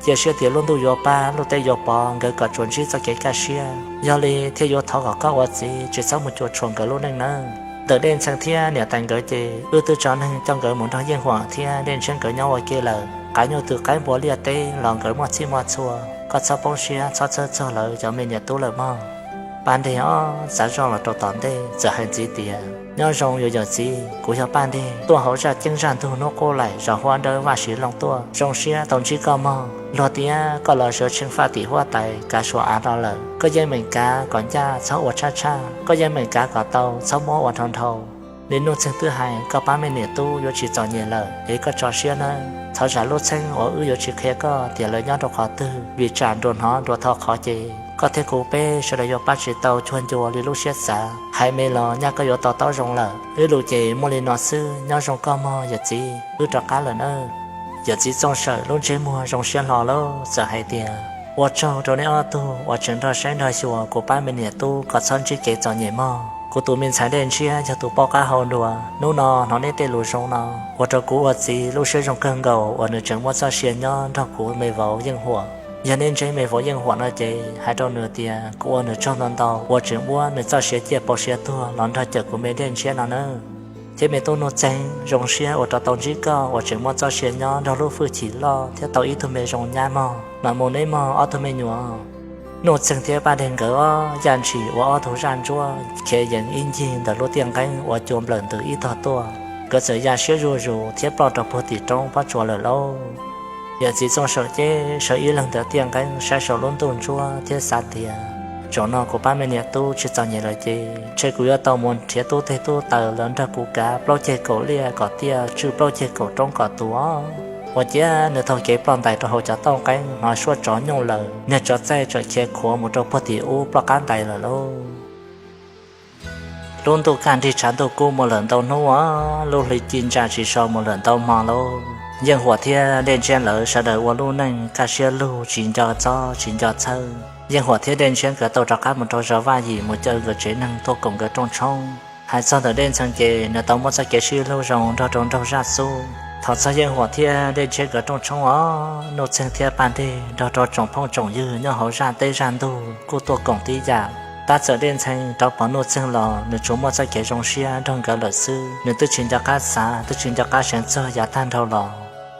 cia siab tias lub ntuj yuav pab lub teb yuav pov nkawd kom tsuas ntsib txoj kev kaj siab. Yog li thiaj yuav thov kom koj ua txiv tsis txhob mus cuam tshuam nkawd lub neej nawb. Ntawm Dej Ntxhee thiab niam tais nkawd ces wb twb tso neeg coj nkawd mus nrog Yeej Huam thiab Dej Ntshiab nkawd nyob ua ke lawm. Qav nyuj twm qaib npua liaj teb los nkawd muaj txhij muaj txhua, koj txhob poob siab txhob txhawj txog lawv cov me niam tub lawm mog. Paj Dej ob txav zoj los rau tom ntej txawm hais ntxiv tias, Nyob zoo yus yawm txiv, kuv yog Paj Dej tuaj hauv zaj ceeb zaj ntug hnub qub laim zos Huab Dawb Vaj Siv Looj tuaj, zoo siab tau ntsib koj mog. Luag tias koj los sawv tsheej faj tim huab tais kav suas av no lawm, koj yeej meem kav kom ncaj txhob ua tshaj tshaj, koj yeej meem kav kom tau txhob muab ua nrhau nrhau. Li Nuj Txeeg twb hais, koj pab me niam tub yuav tsis txom nyem lawm es koj tso siab nawb. Thov zam lub txheeb uas wb yuav tsis qhia koj tias lawv nyob rau qhov twg, vim tsam nruas hnov nruas tho qhov ces koj thiab kuv peb sawv daws yuav pab tsis tau cuag ncua li lub siab xav. Hais me los nyaj koj yuav to taub zoo lawm. Wb lus ces muaj li no xwb, nyob zoo koj mog yawm txiv, wb rov qab lawm nawb. Yawm txiv Txooj Sawm lub ntsej muag zoo siab hlo lawm txawm hais tias, ua tsaug rau nej ob tug uas tseem nrog saib nrog xyuas kuv pab me niam tub kom txhob ntsib kev txom nyem mog. Kuv tus me ntxhais Dej Ntshiab yog tus poj qab hau dua, hnub no hnov nej tej lus zoo no ua rau kuv ua txiv lub siab zoo kawg nkaus uas nws tseem muaj txoj sia nyob nrog kuv me vauv Yeej Huam. Yog nej ntseeg me vauv Yeej Huam no ces hais rau nws tias kuv ua nws tsaug ntau ntau uas tseem muab nws txoj sia ciaj pauv siab tuag los nrog cawm kuv me Dej Ntshiab no nawb. Thiab me tub Nuj Txeeg, zoo siab uas rov tau ntsib koj uas tseem muaj txoj sia nyob nrog lub hwj chim loj thiab tau ib tug me zoo nyab mog. Mam mus neb mog ob tug me nyuam. Nuj Txeeg thiab Paj Dej nkawd ob yam ntshis ua ob tug zaj ntsuab khiav yees ib ncig ntawm lub tiaj nqeeb uas cua nplawm ntws ib tog tuaj. Nkawd txawm ya siab zuj zus thiab ploj rau puag tim roob pob tsuas lawm lauj. Yawm txiv Txooj Sawm ces sawv ib leeg ntawm tiaj nqeeb saib saum lub ntuj ntsuab thiab xav tias, zaum no kuv pab me niam tub tsis txom nyem lawm ces ntshe kuv yuav tau mus nrhiav tub teg tub taws los nrog kuv kav plaub ceg kaum liaj kom tiaj, tswj plaub ceg kaum roob kom tuag. Ua ciav nws taug kev ploj ntais rau hauv cov taub nqeeb, hnov suab tsov nyooj lawm, niag tsov txaij txawm khiav khuav mus rau puag tim ub ploj qab ntais lawm lauj. Lub ntuj kaj nrig tshav ntuj kub mus lawm ntau hnub, lub hli ci ntsa tsis so mus lawm ntau hmo lauj. Yeej Huam thiab Dej Ntshiab lawv sawv daws ua lub neej kaj siab lug tsis nco txob tsis nco txhawj. Yeej Huam thiab Dej Ntshiab nkawd tau rov qab mus rau zos Vaj Yim mus caw nkawd tsev neeg tuaj koom nkawd rooj tshoob. Hais txog ntawm Dej Ntxhee ces nws tau muaj txoj kev sib hlub zoo nrog rau nraug zaj xub. Thaum txog Yeej Huam thiab Dej Ntshiab nkawd rooj tshoob os, Nuj Txeeg thiab Paj Dej nrog rau tsoom phooj tsoom ywg nyob hauv zaj teb zaj ntug kuj tuaj koom tib yam. Tab txawm Dej Ntxhee rov pom Nuj Txeeg los nws tsuas muaj txoj kev zoo siab nrog nkawd lawm xwb, nws twb tsis nco qab xav twb tsis nco qab seev txog yav tag nrho los.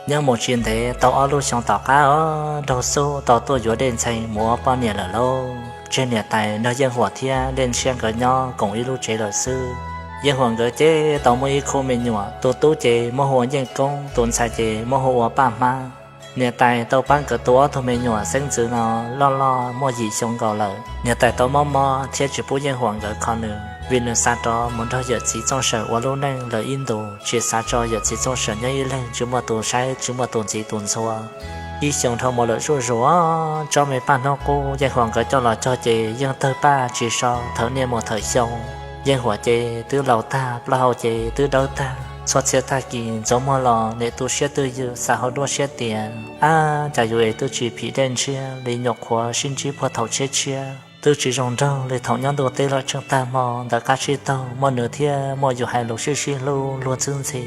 Nyob mus tsis ntev tau ob lub xyoo tom qab os, nraug xub tau tuaj yuav Dej Ntxhee mus ua poj niam lawm lauj. Tseg niam tais nrog Yeej Huam thiab Dej Ntshiab nkawd nyob koom ib lub tsev lawm xwb. Yeej Huam nkawd ces tau muaj ib khub me nyuam, tus tub ces muab hu ua Yeej Koob, tus ntxhais ces muab hu ua Paj Hmab. Niam tais tau pab nkawd tu ob tug me nyuam xeeb ntxwv no loj loj muaj yim xyoo nkaus lawm. Niam tais tau mob mob thiab tsis pub Yeej Huam nkawd kho nws, vim nws xav rov mus nrog yawm txiv Txooj Sawm ua lub neej lawm ib ntus, tsis xav tso yawm txiv Txooj Sawm nyob ib leeg tsis muaj tus saib tsis muaj tus ntxiv tus ntxhua. Ib xyoo dhau mus lawm zuj zus, tsob me paj hnub qub Yeej Huam nkawd coj los cog ces yeej tawg paj tsis so thawm niaj mus thawm xyoo. Yeej Huam ces twb laus tag, plaub hau ces twb dawb tag, txhua txhia tag kis ntxuav muag los nim tu siab twj ywm xav hauv duab siab tias, ab, cas yus es twb tsis phim Dej Ntshiab li, nyuam qhuav sib ntsib puag thaum tshiab tshiab, twb tsis zoo nraug li thaum nyob ntuj teb lawm tsheej tag hmo ntawm qab tsib taug muaj nws thiab muaj yus hais lus sib sib hlub luag ntxhi ntxhi.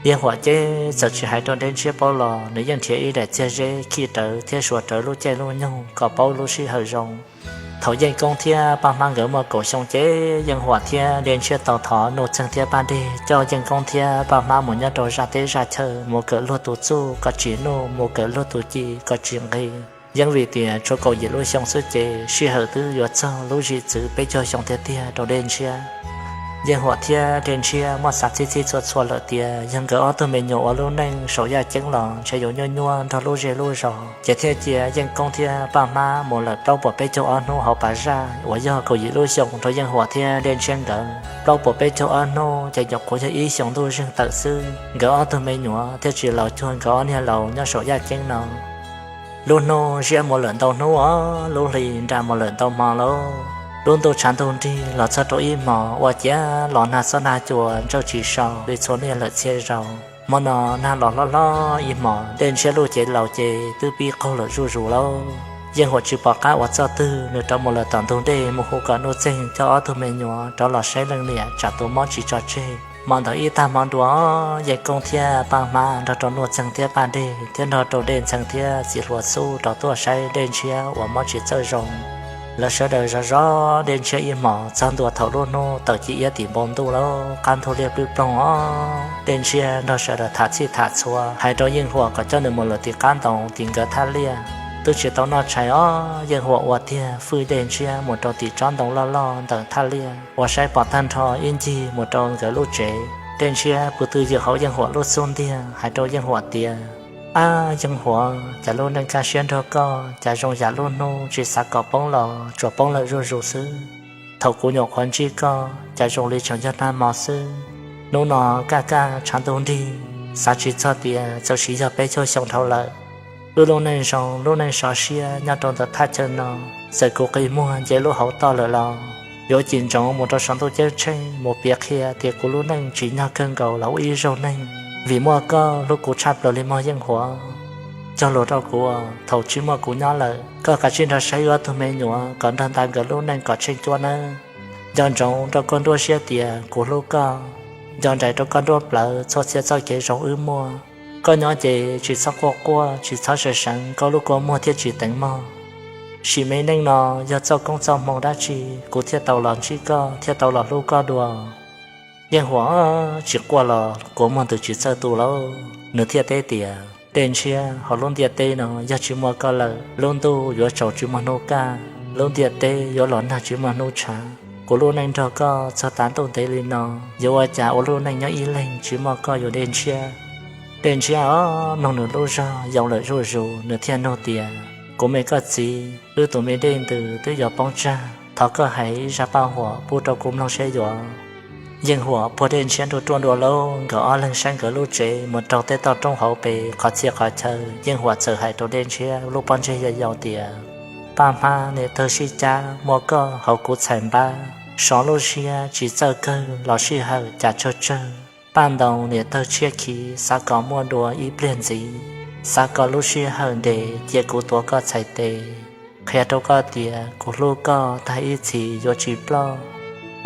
Yeej Huam ces txawm tsis hais rau Dej Ntshiab paub los nws yeej nrhiav ib daim txiag zeb khij rawv thiab suav rawv lub caij lub nyoog kom paub lub sij hawm zoo. Thaum Yeej Koob thiab Paj Hmab nkawd muaj kaum xyoo ces Yeej Huam thiab Dej Ntshiab tau thov Nuj Txeeg thiab Paj Dej coj Yeej Koob thiab Paj Hmab mus nyob rau zaj teb zaj chaw, mus kawm luag tus txuj kom tsim nuj, mus kawm luag tus ci kom tsim nqi. Yeej vim tias tshuav kaum yim lub xyoo xwb ces sij hawm twb yuav txog lub zim txwv peb caug xyoo tiag tiag rau Dej Ntshiab. Yeej Huam thiab Dej Ntshiab muaj xav txhib txhib txhua txhua lawm tias yog nkawd ob tug me nyuam ua lub neej saum yaj ceeb los ntshe yuav nyuaj nyuaj nrog lub zej lub zos, ces thiaj cia Yeej Koob thiab Paj Hmab mus lawm plaub puas peb caug ob hnub hauv pas zaj uas yog kaum yim lub xyoo rau Yeej Huam thiab Dej Ntshiab nkawd. Plaub puas peb caug ob hnub ces nyuam qhuav yog ib xyoos ntuj zeeg tawm xwb, nkawd ob tug me nyuam thiaj tsis laus cuag nkawd ob niag laus nyob saum yaj ceeb no. Lub hnub ziab mus lawm ntau hnub os, lub hli nra mus lawm ntau hmo lauj. Lub ntuj tshav ntuj nrig los txog rau ib hmos ua ciav los nag xob nag cua ntsawj tsis so li txhua niaj lawm txhiab zaus. Hmo no nag los hlob hlob ib hmos, Dej Ntshiab lub cev laus ces twb pib qaug lawm zuj zus lauj. Yeej Huam tsis pom qab ua txoj twg, nws rov mus lawm tom ntug dej mus hu kom Nuj Txeeg coj ob tug me nyuam rov los saib leej niam tsam tus mob tsis tso tseg. Hmo ntawd ib tag hmo dua, Yeej Koob thiab Paj Hmab nrog rau Nuj Txeeg thiab Paj Dej thiab nrog rau Dej Ntxhee thiab txiv hluas xub rov tuaj saib Dej Ntshiab uas mob tsis txawj zoo. Lawv sawv daws zov zov Dej Ntshiab ib hmos txog ntua thaum lub hnub tawm ci iab tim npoo ntuj lauj, qab ntug liaj plwj ploog os. Dej Ntshiab nrog sawv daws tham txhij tham txhua hais rau Yeej Huam kom coj nws mus lawm tim qab ntoo tim nkawd thaj liaj. Twb tsis tau noj tshais os, Yeej Huam ua tiag fwj Dej Ntshiab mus rau tim tsob ntoo loj loj ntawm thaj liaj uas saib pom tag nrho ib ncig mus rau nkawd lub tsev. Dej Ntshiab pw twj ywm hauv Yeej Huam lub xub ntiag hais rau Yeej Huam tias, ab Yeej Huam, cas lub neej kaj siab nrog koj cas zoo yam lub hnub tsis xav kom poob los tsuas poob lawm zuj zus xwb. Thaum kuv nyuam qhuav ntsib koj cas zoo li tseem yog nag hmo xwb. Hnub no kaj kaj tshav ntuj nrig, xav tsis txog tias txawm sim yog peb caug xyoo dhau lawm, wb lub neej zoo lub neej sov siab nyob rau ntawm thaj chaw no, txawm kuv qi muag nce lub hauv toj lawm los yuav cim ntsoov mus rau saum ntuj ceeb tsheej mus piav qhia tias kuv lub neej tsim nyog kawg nkaus los ua ib zaug neeg, vim muaj koj hlub kuv tshaj plaws li mog Yeej Huam. Cog lus rau kuv, thaum tsis muaj kuv nyob lawm, koj kav tsij nrog saib wb ob tug me nyuam kom nrog nta nkawd lub neej kom tsheej cuab nawb. Nco ntsoov rau koj nruab siab tias kuv hlub koj. Nco nraim rau koj nruab plawv txhua txhia txoj kev zoo wb muaj. Koj nyob ces tsis txhob quaj quaj, tsis txhob seev seev, koj lub kua muag thiaj tsis teev mog. Sim me neej no yog txoj koob txoj hmoo dab tsi kuv thiaj tau los ntsib koj, thiaj tau los hlub koj dua? Yeej Huam tsis quaj los kua muag ntws tsis txawj tu lauj, nws thiaj teb tias, Dej Ntshiab, hauv lub ntiaj teb no yog tsis muaj koj lawm, lub ntuj yuav tsaus tsis muaj hnub kaj, lub ntiaj teb yuav los nag tsis muaj hnub tshav. Kuv lub neej nrog koj txog tav ntuj ntev li no, yuav ua cas ua lub neej nyob ib leeg tsis muaj koj yuav Dej Ntshiab. Dej Ntshiab os, mloog nws lub zog yoo lawm zuj zus, nws thiaj nug tias, Kuv me koj txiv, wb tus me dej ntws twb yuav poob tsag, thov koj hais zaj paj huam pub rau kuv mloog seb yuav. Yeej Huam puag Dej Ntshiab nruj ruaj dua lauj, nkawd ob leeg saib nkawd lub tsev mus raug tej toj roob hauv pes qhov txhia qhov chaw, Yeej Huam txawm hais rau Dej Ntshiab lub pob ntseg yau yau tias, Paj hmab niam tawg sib cab muaj koj hauv kuv txhais npab, sov lub siab tsis txawj kawg los sij hawm cas tsawg tsawg. Paj ntoos niam tawg tshiab khiv xav kom muaj dua ib pliag ntxiv, xav kom lub sij hawm nres cia kuv tuav koj txhais tes, qhia rau koj tias kuv hlub koj tag ib txhis yuav tsis ploj.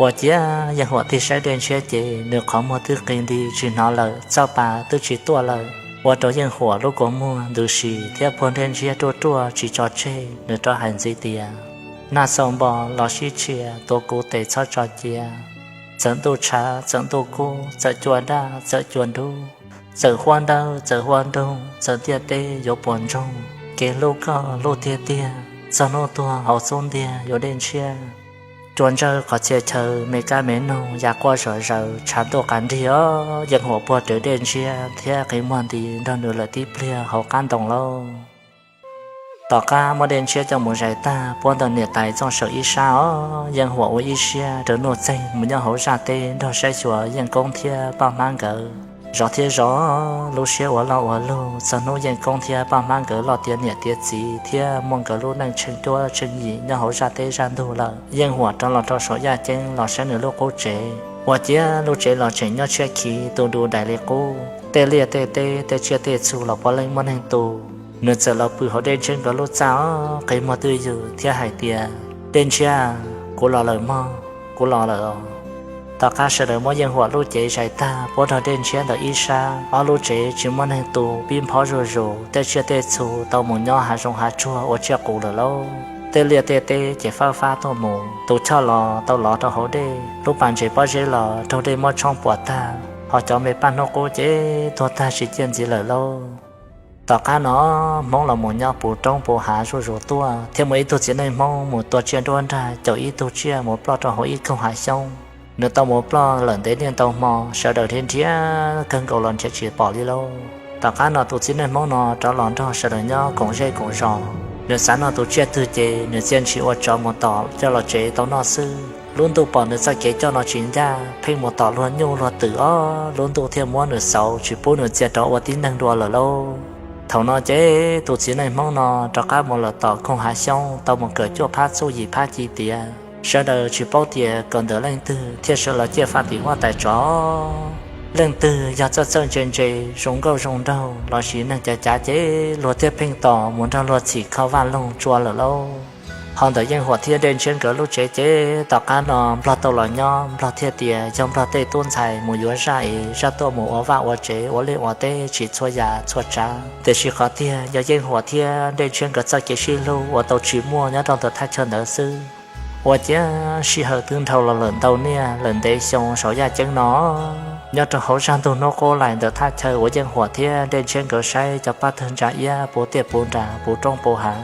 Ua ciav Yeej Huam tig saib Dej Ntshiab ces nws qhov muag twb qi nti tsis hnov lawm, txoj pa twb tsis tuaj lawm, ua rau Yeej Huam lub kua muag ntws si thiab puag Dej Ntshiab ruaj ruaj tsis tso tseg, nws rov hais ntxiv tias, Nag xaus npo los sib tshia, tuav kuv tes txhob tso cia. Txawm ntuj tshav txawm ntuj kub, txawm cua daj txawm cua nrub, txawm huab dawb txawm huab nroog, txawm ntiaj teb yuav puas ntsoog, kev hlub koj hlub tiag tiag, txog hnub tuag hauv xub ntiag yuav Dej Ntshiab. Cua ntsawj qhov txhia chaw, me kab me noog ya quaj zom zaws, tshav ntuj qas nrig os, Yeej Huam puag rawv Dej Ntshiab thiab qi muag nti nrog nws lawm tib pliag hauv qab ntoo lauj. Tom qab muab Dej Ntshiab coj mus zais tag puab ntawm niam tais txooj saum ib sab os, Yeej Huam ua ib siab raws nuj txeeg mus nyob hauv zaj teb nrog saib xyuas Yeej Koob thiab Paj Hmab nkawd. Zov thiab zov, lub siab ua loj ua lug, txog hnub Yeej Koob thiab Paj Hmab nkawd loj tiav niam tiav txiv thiab muaj nkawd lub neej tsheej cuab tsheej yim nyob hauv zaj teb zaj ntug lawm, Yeej Huam rov los rau saum yaj ceeb los saib nws lub qub tsev. Ua ciav lub tsev los tseem nyob tshiab khiv tu du dais li qub, tej liaj tej teb tej tsiaj tej txhu los puav leej muaj neeg tu. Nws txawm los pw hauv Dej Ntshiab nkawd lub txaj os, qi muag twj ywm thiab hais tias, Dej Ntshiab, kuv los lawm mog, kuv los lawm os. Tom qab sawv daws muab Yeej Huam lub cev zais tag puab nrog Dej Ntshiab ntawm ib sab, ob lub tsev tsis muaj neeg tu, pib nphob zuj zus, tej tsiaj tej txhu tau mus nyob hav zoov hav tsuag ua tsiaj qus lawm lauj. Tej liaj tej teb ces fab fab tuaj mus, tus choj los tau lov rau hauv dej, lub pas ntses pob zeb los raug dej muab tshoob puas tag, ho cov me paj hnub qub ces tuag tag tsis ciaj ntxiv lawm lauj. Tom qab no Hmoob los mus nyob puv roob puv hav zuj zus tuaj, thiab muaj ib tug txiv neej Hmoob mus tua tsiaj nruab nrag caum ib tug tsiaj mus ploj rau hauv ib koog hav xyoob. Nws tau mus ploj lawm ntev niaj ntau hmo, sawv daws nrhiav nrhiav kawg nkaus los nrhiav tsis pom li lauj. Tom qab no tus txiv neej Hmoob no rov los nrog sawv daws nyob koom zej koom zos. Nws xav noj tus tsiaj twg ces nws txia ntshis ua tsov mus tom coj los tsev tau noj xwb. Lub ntuj pom nws txoj kev coj no tsis ncaj, pheej mus tom luag nyuj luag twm os, lub ntuj thiaj muab nws xauv tsis pub nws txia rov ua tib neeg dua lawm lauj. Thaum no ces tus txiv neej Hmoob no rov qab mus lawm tom koog hav xyoob tau mus kawm cuaj phab txuj yim phab ci tiav. Sawv daws tsis paub tias kawm ntawm leej twg thiaj sawv los ciaj faj tim huab tais tsov. Leej twg yog txawj txawj ntse ntse, zoo nkauj zoo nraug lossis neeg cav cav ces luag thiaj pheej tos mus nrog luag txhim kho vaj loog tsua lawm lauj. Ho ntawm Yeej Huam thiab Dej Ntshiab nkawd lub tsev ces tom qab no Nplog tau los nyob, Nplog thiaj tias yog Nplog tej tub ntxhais mus yuav zaj es zaj tuaj mus ua vaj ua tsev ua liaj ua teb tsim txhua yam txhua tsav, tiam sis qhov tiag yog Yeej Huam thiab Dej Ntshiab nkawd txoj kev sib hlub uas tau tsis muaj nyob rau ntawm thaj chaw ntawd xwb. Ua ciav sij hawm twb dhau los lawm ntau niaj lawm ntev xyoo saum yaj ceeb no, nyob rau hauv zaj ntug hnub qub lais ntawm thaj chaw uas Yeej Huam thiab Dej Ntshiab nkawd saib cov paj tawg ntsa iab puv tiaj puv nras puv roob puv hav.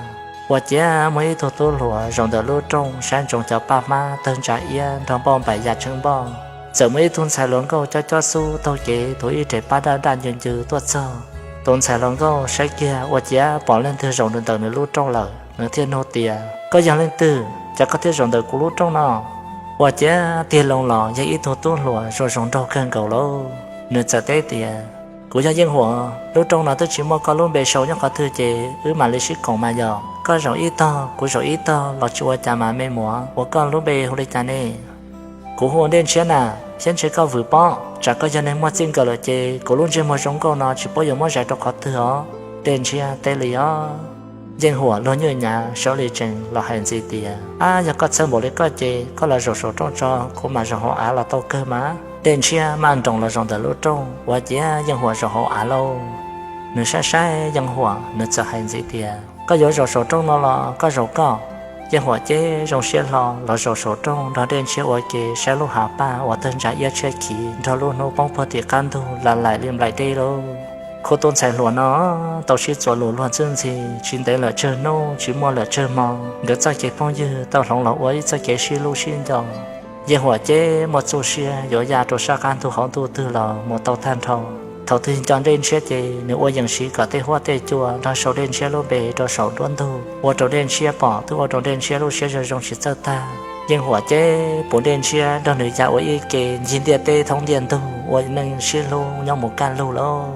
Ua ciav muaj ib tug tub hluas zaum ntawm lub rooj saib ntsoov cov paj hmab tawg ntsa iab nrog npauj npaim ya tsheej npauj, txawm muaj ib tug ntxhais hluas nkauj cob cob xub taug kev tuav ib rev paj daj daj ncw ncw tuaj txog. Tus ntxhais hluas nkauj saib kiag ua ciav pom leej twg zaum ntawm nws lub rooj lawm, nws thiaj nug tias, Koj yog leej twg, cas koj thiaj zaum ntawm kuv lub rooj no? Ua ciav tiag loo los yog ib tug tub hluas zoo zoo nraug kawg nkaus lauj. Nws txawm teb tias, Kuv yog Yeej Huam, lub rooj no twb tsis muaj koj lub npe sau nyob qhov twg ces wb mam li sib koom mas yog. Koj zaum ib tog kuv zaum ib tog los tsis ua cas mas me muam, ua koj lub npe hu li cas ne? Kuv hu ua Dej Ntshiab na, thiab ntshe koj vwm pob, tsam koj yog neeg muaj txij nkawm lawm ces kuv lub ntsej muag zoo nkauj no tsis paub yuav muab zais rau qhov twg os. Dej Ntshiab teb li os. Yeej Huam luag nyuj nyav saud li tseem los hais ntxiv tias, Ab, yog koj txhawj npaum li koj ces koj los zaum saum rooj tso, kuv mam zaum hauv av los tau kawg mas. Dej Ntshiab maj nroos los zaum ntawm lub rooj, ua ciav Yeej Huam zaum hauv av lauj. Nws saib saib Yeej Huam, nws txawm hais ntxiv tias, Koj yuav zaum saum rooj no los koj zaum koj. Yeej Huam ceb zoo siab hlo los zaum saum rooj nrog Dej Ntshiab ua ke saib lub hav paj uas tawg ntsa iab tshiab khiv nrog lub hnub poob puag tim qab ntug lam laim li nplaim dej lauj. Khub tub ntxhais hluas no tau sib txuas lus luag ntxhi ntxhi, tsis ntev lawm tsawg hnub tsis muaj lawm tsawg hmo, nkawd txoj kev phooj ywg tau hloov los ua ib txoj kev sib hlub sib nco. Yeej Huam ceb muaj txuj siab yuav ya rau sab qab ntug hauv ntuj twg los mus tau tag nrho. Thaum twg nco Dej Ntshiab ces nws ua yees siv kom tej huab tej cua nrog sau Dej Ntshiab lub npe rau saum duab ntug, ua rau Dej Ntshiab pom twb ua rau Dej Ntshiab lub siab zoo zoo tsis txawj tag. Yeej Huam ceb puv Dej Ntshiab nrog nws ya ua ib ke ncig ntiaj teb thoob ntiaj ntug ua neej sib hlub nyob mus kaj lug lauj.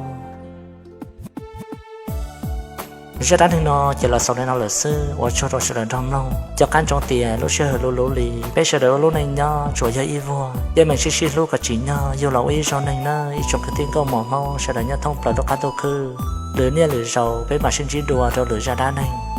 Zaj dab neeg no ces los xaus li no lawm xwb, ua tsaug rau sawv daws nrog mloog. Cov qab ntsoov tias lub sij hawm luv luv li, peb sawv daws ua lub neej nyob tsuas yog ib vuag, yeej meem sib sib hlub kom tsim nyog yug los ua ib zaug neeg nawb ib tsoom kwv tij nkauj muam Hmoob sawv daws nyob thoob plaws lub qab ntuj khwb. Lwm niaj lwm zaus peb mam sib ntsib dua rau lwm zaj dab neeg.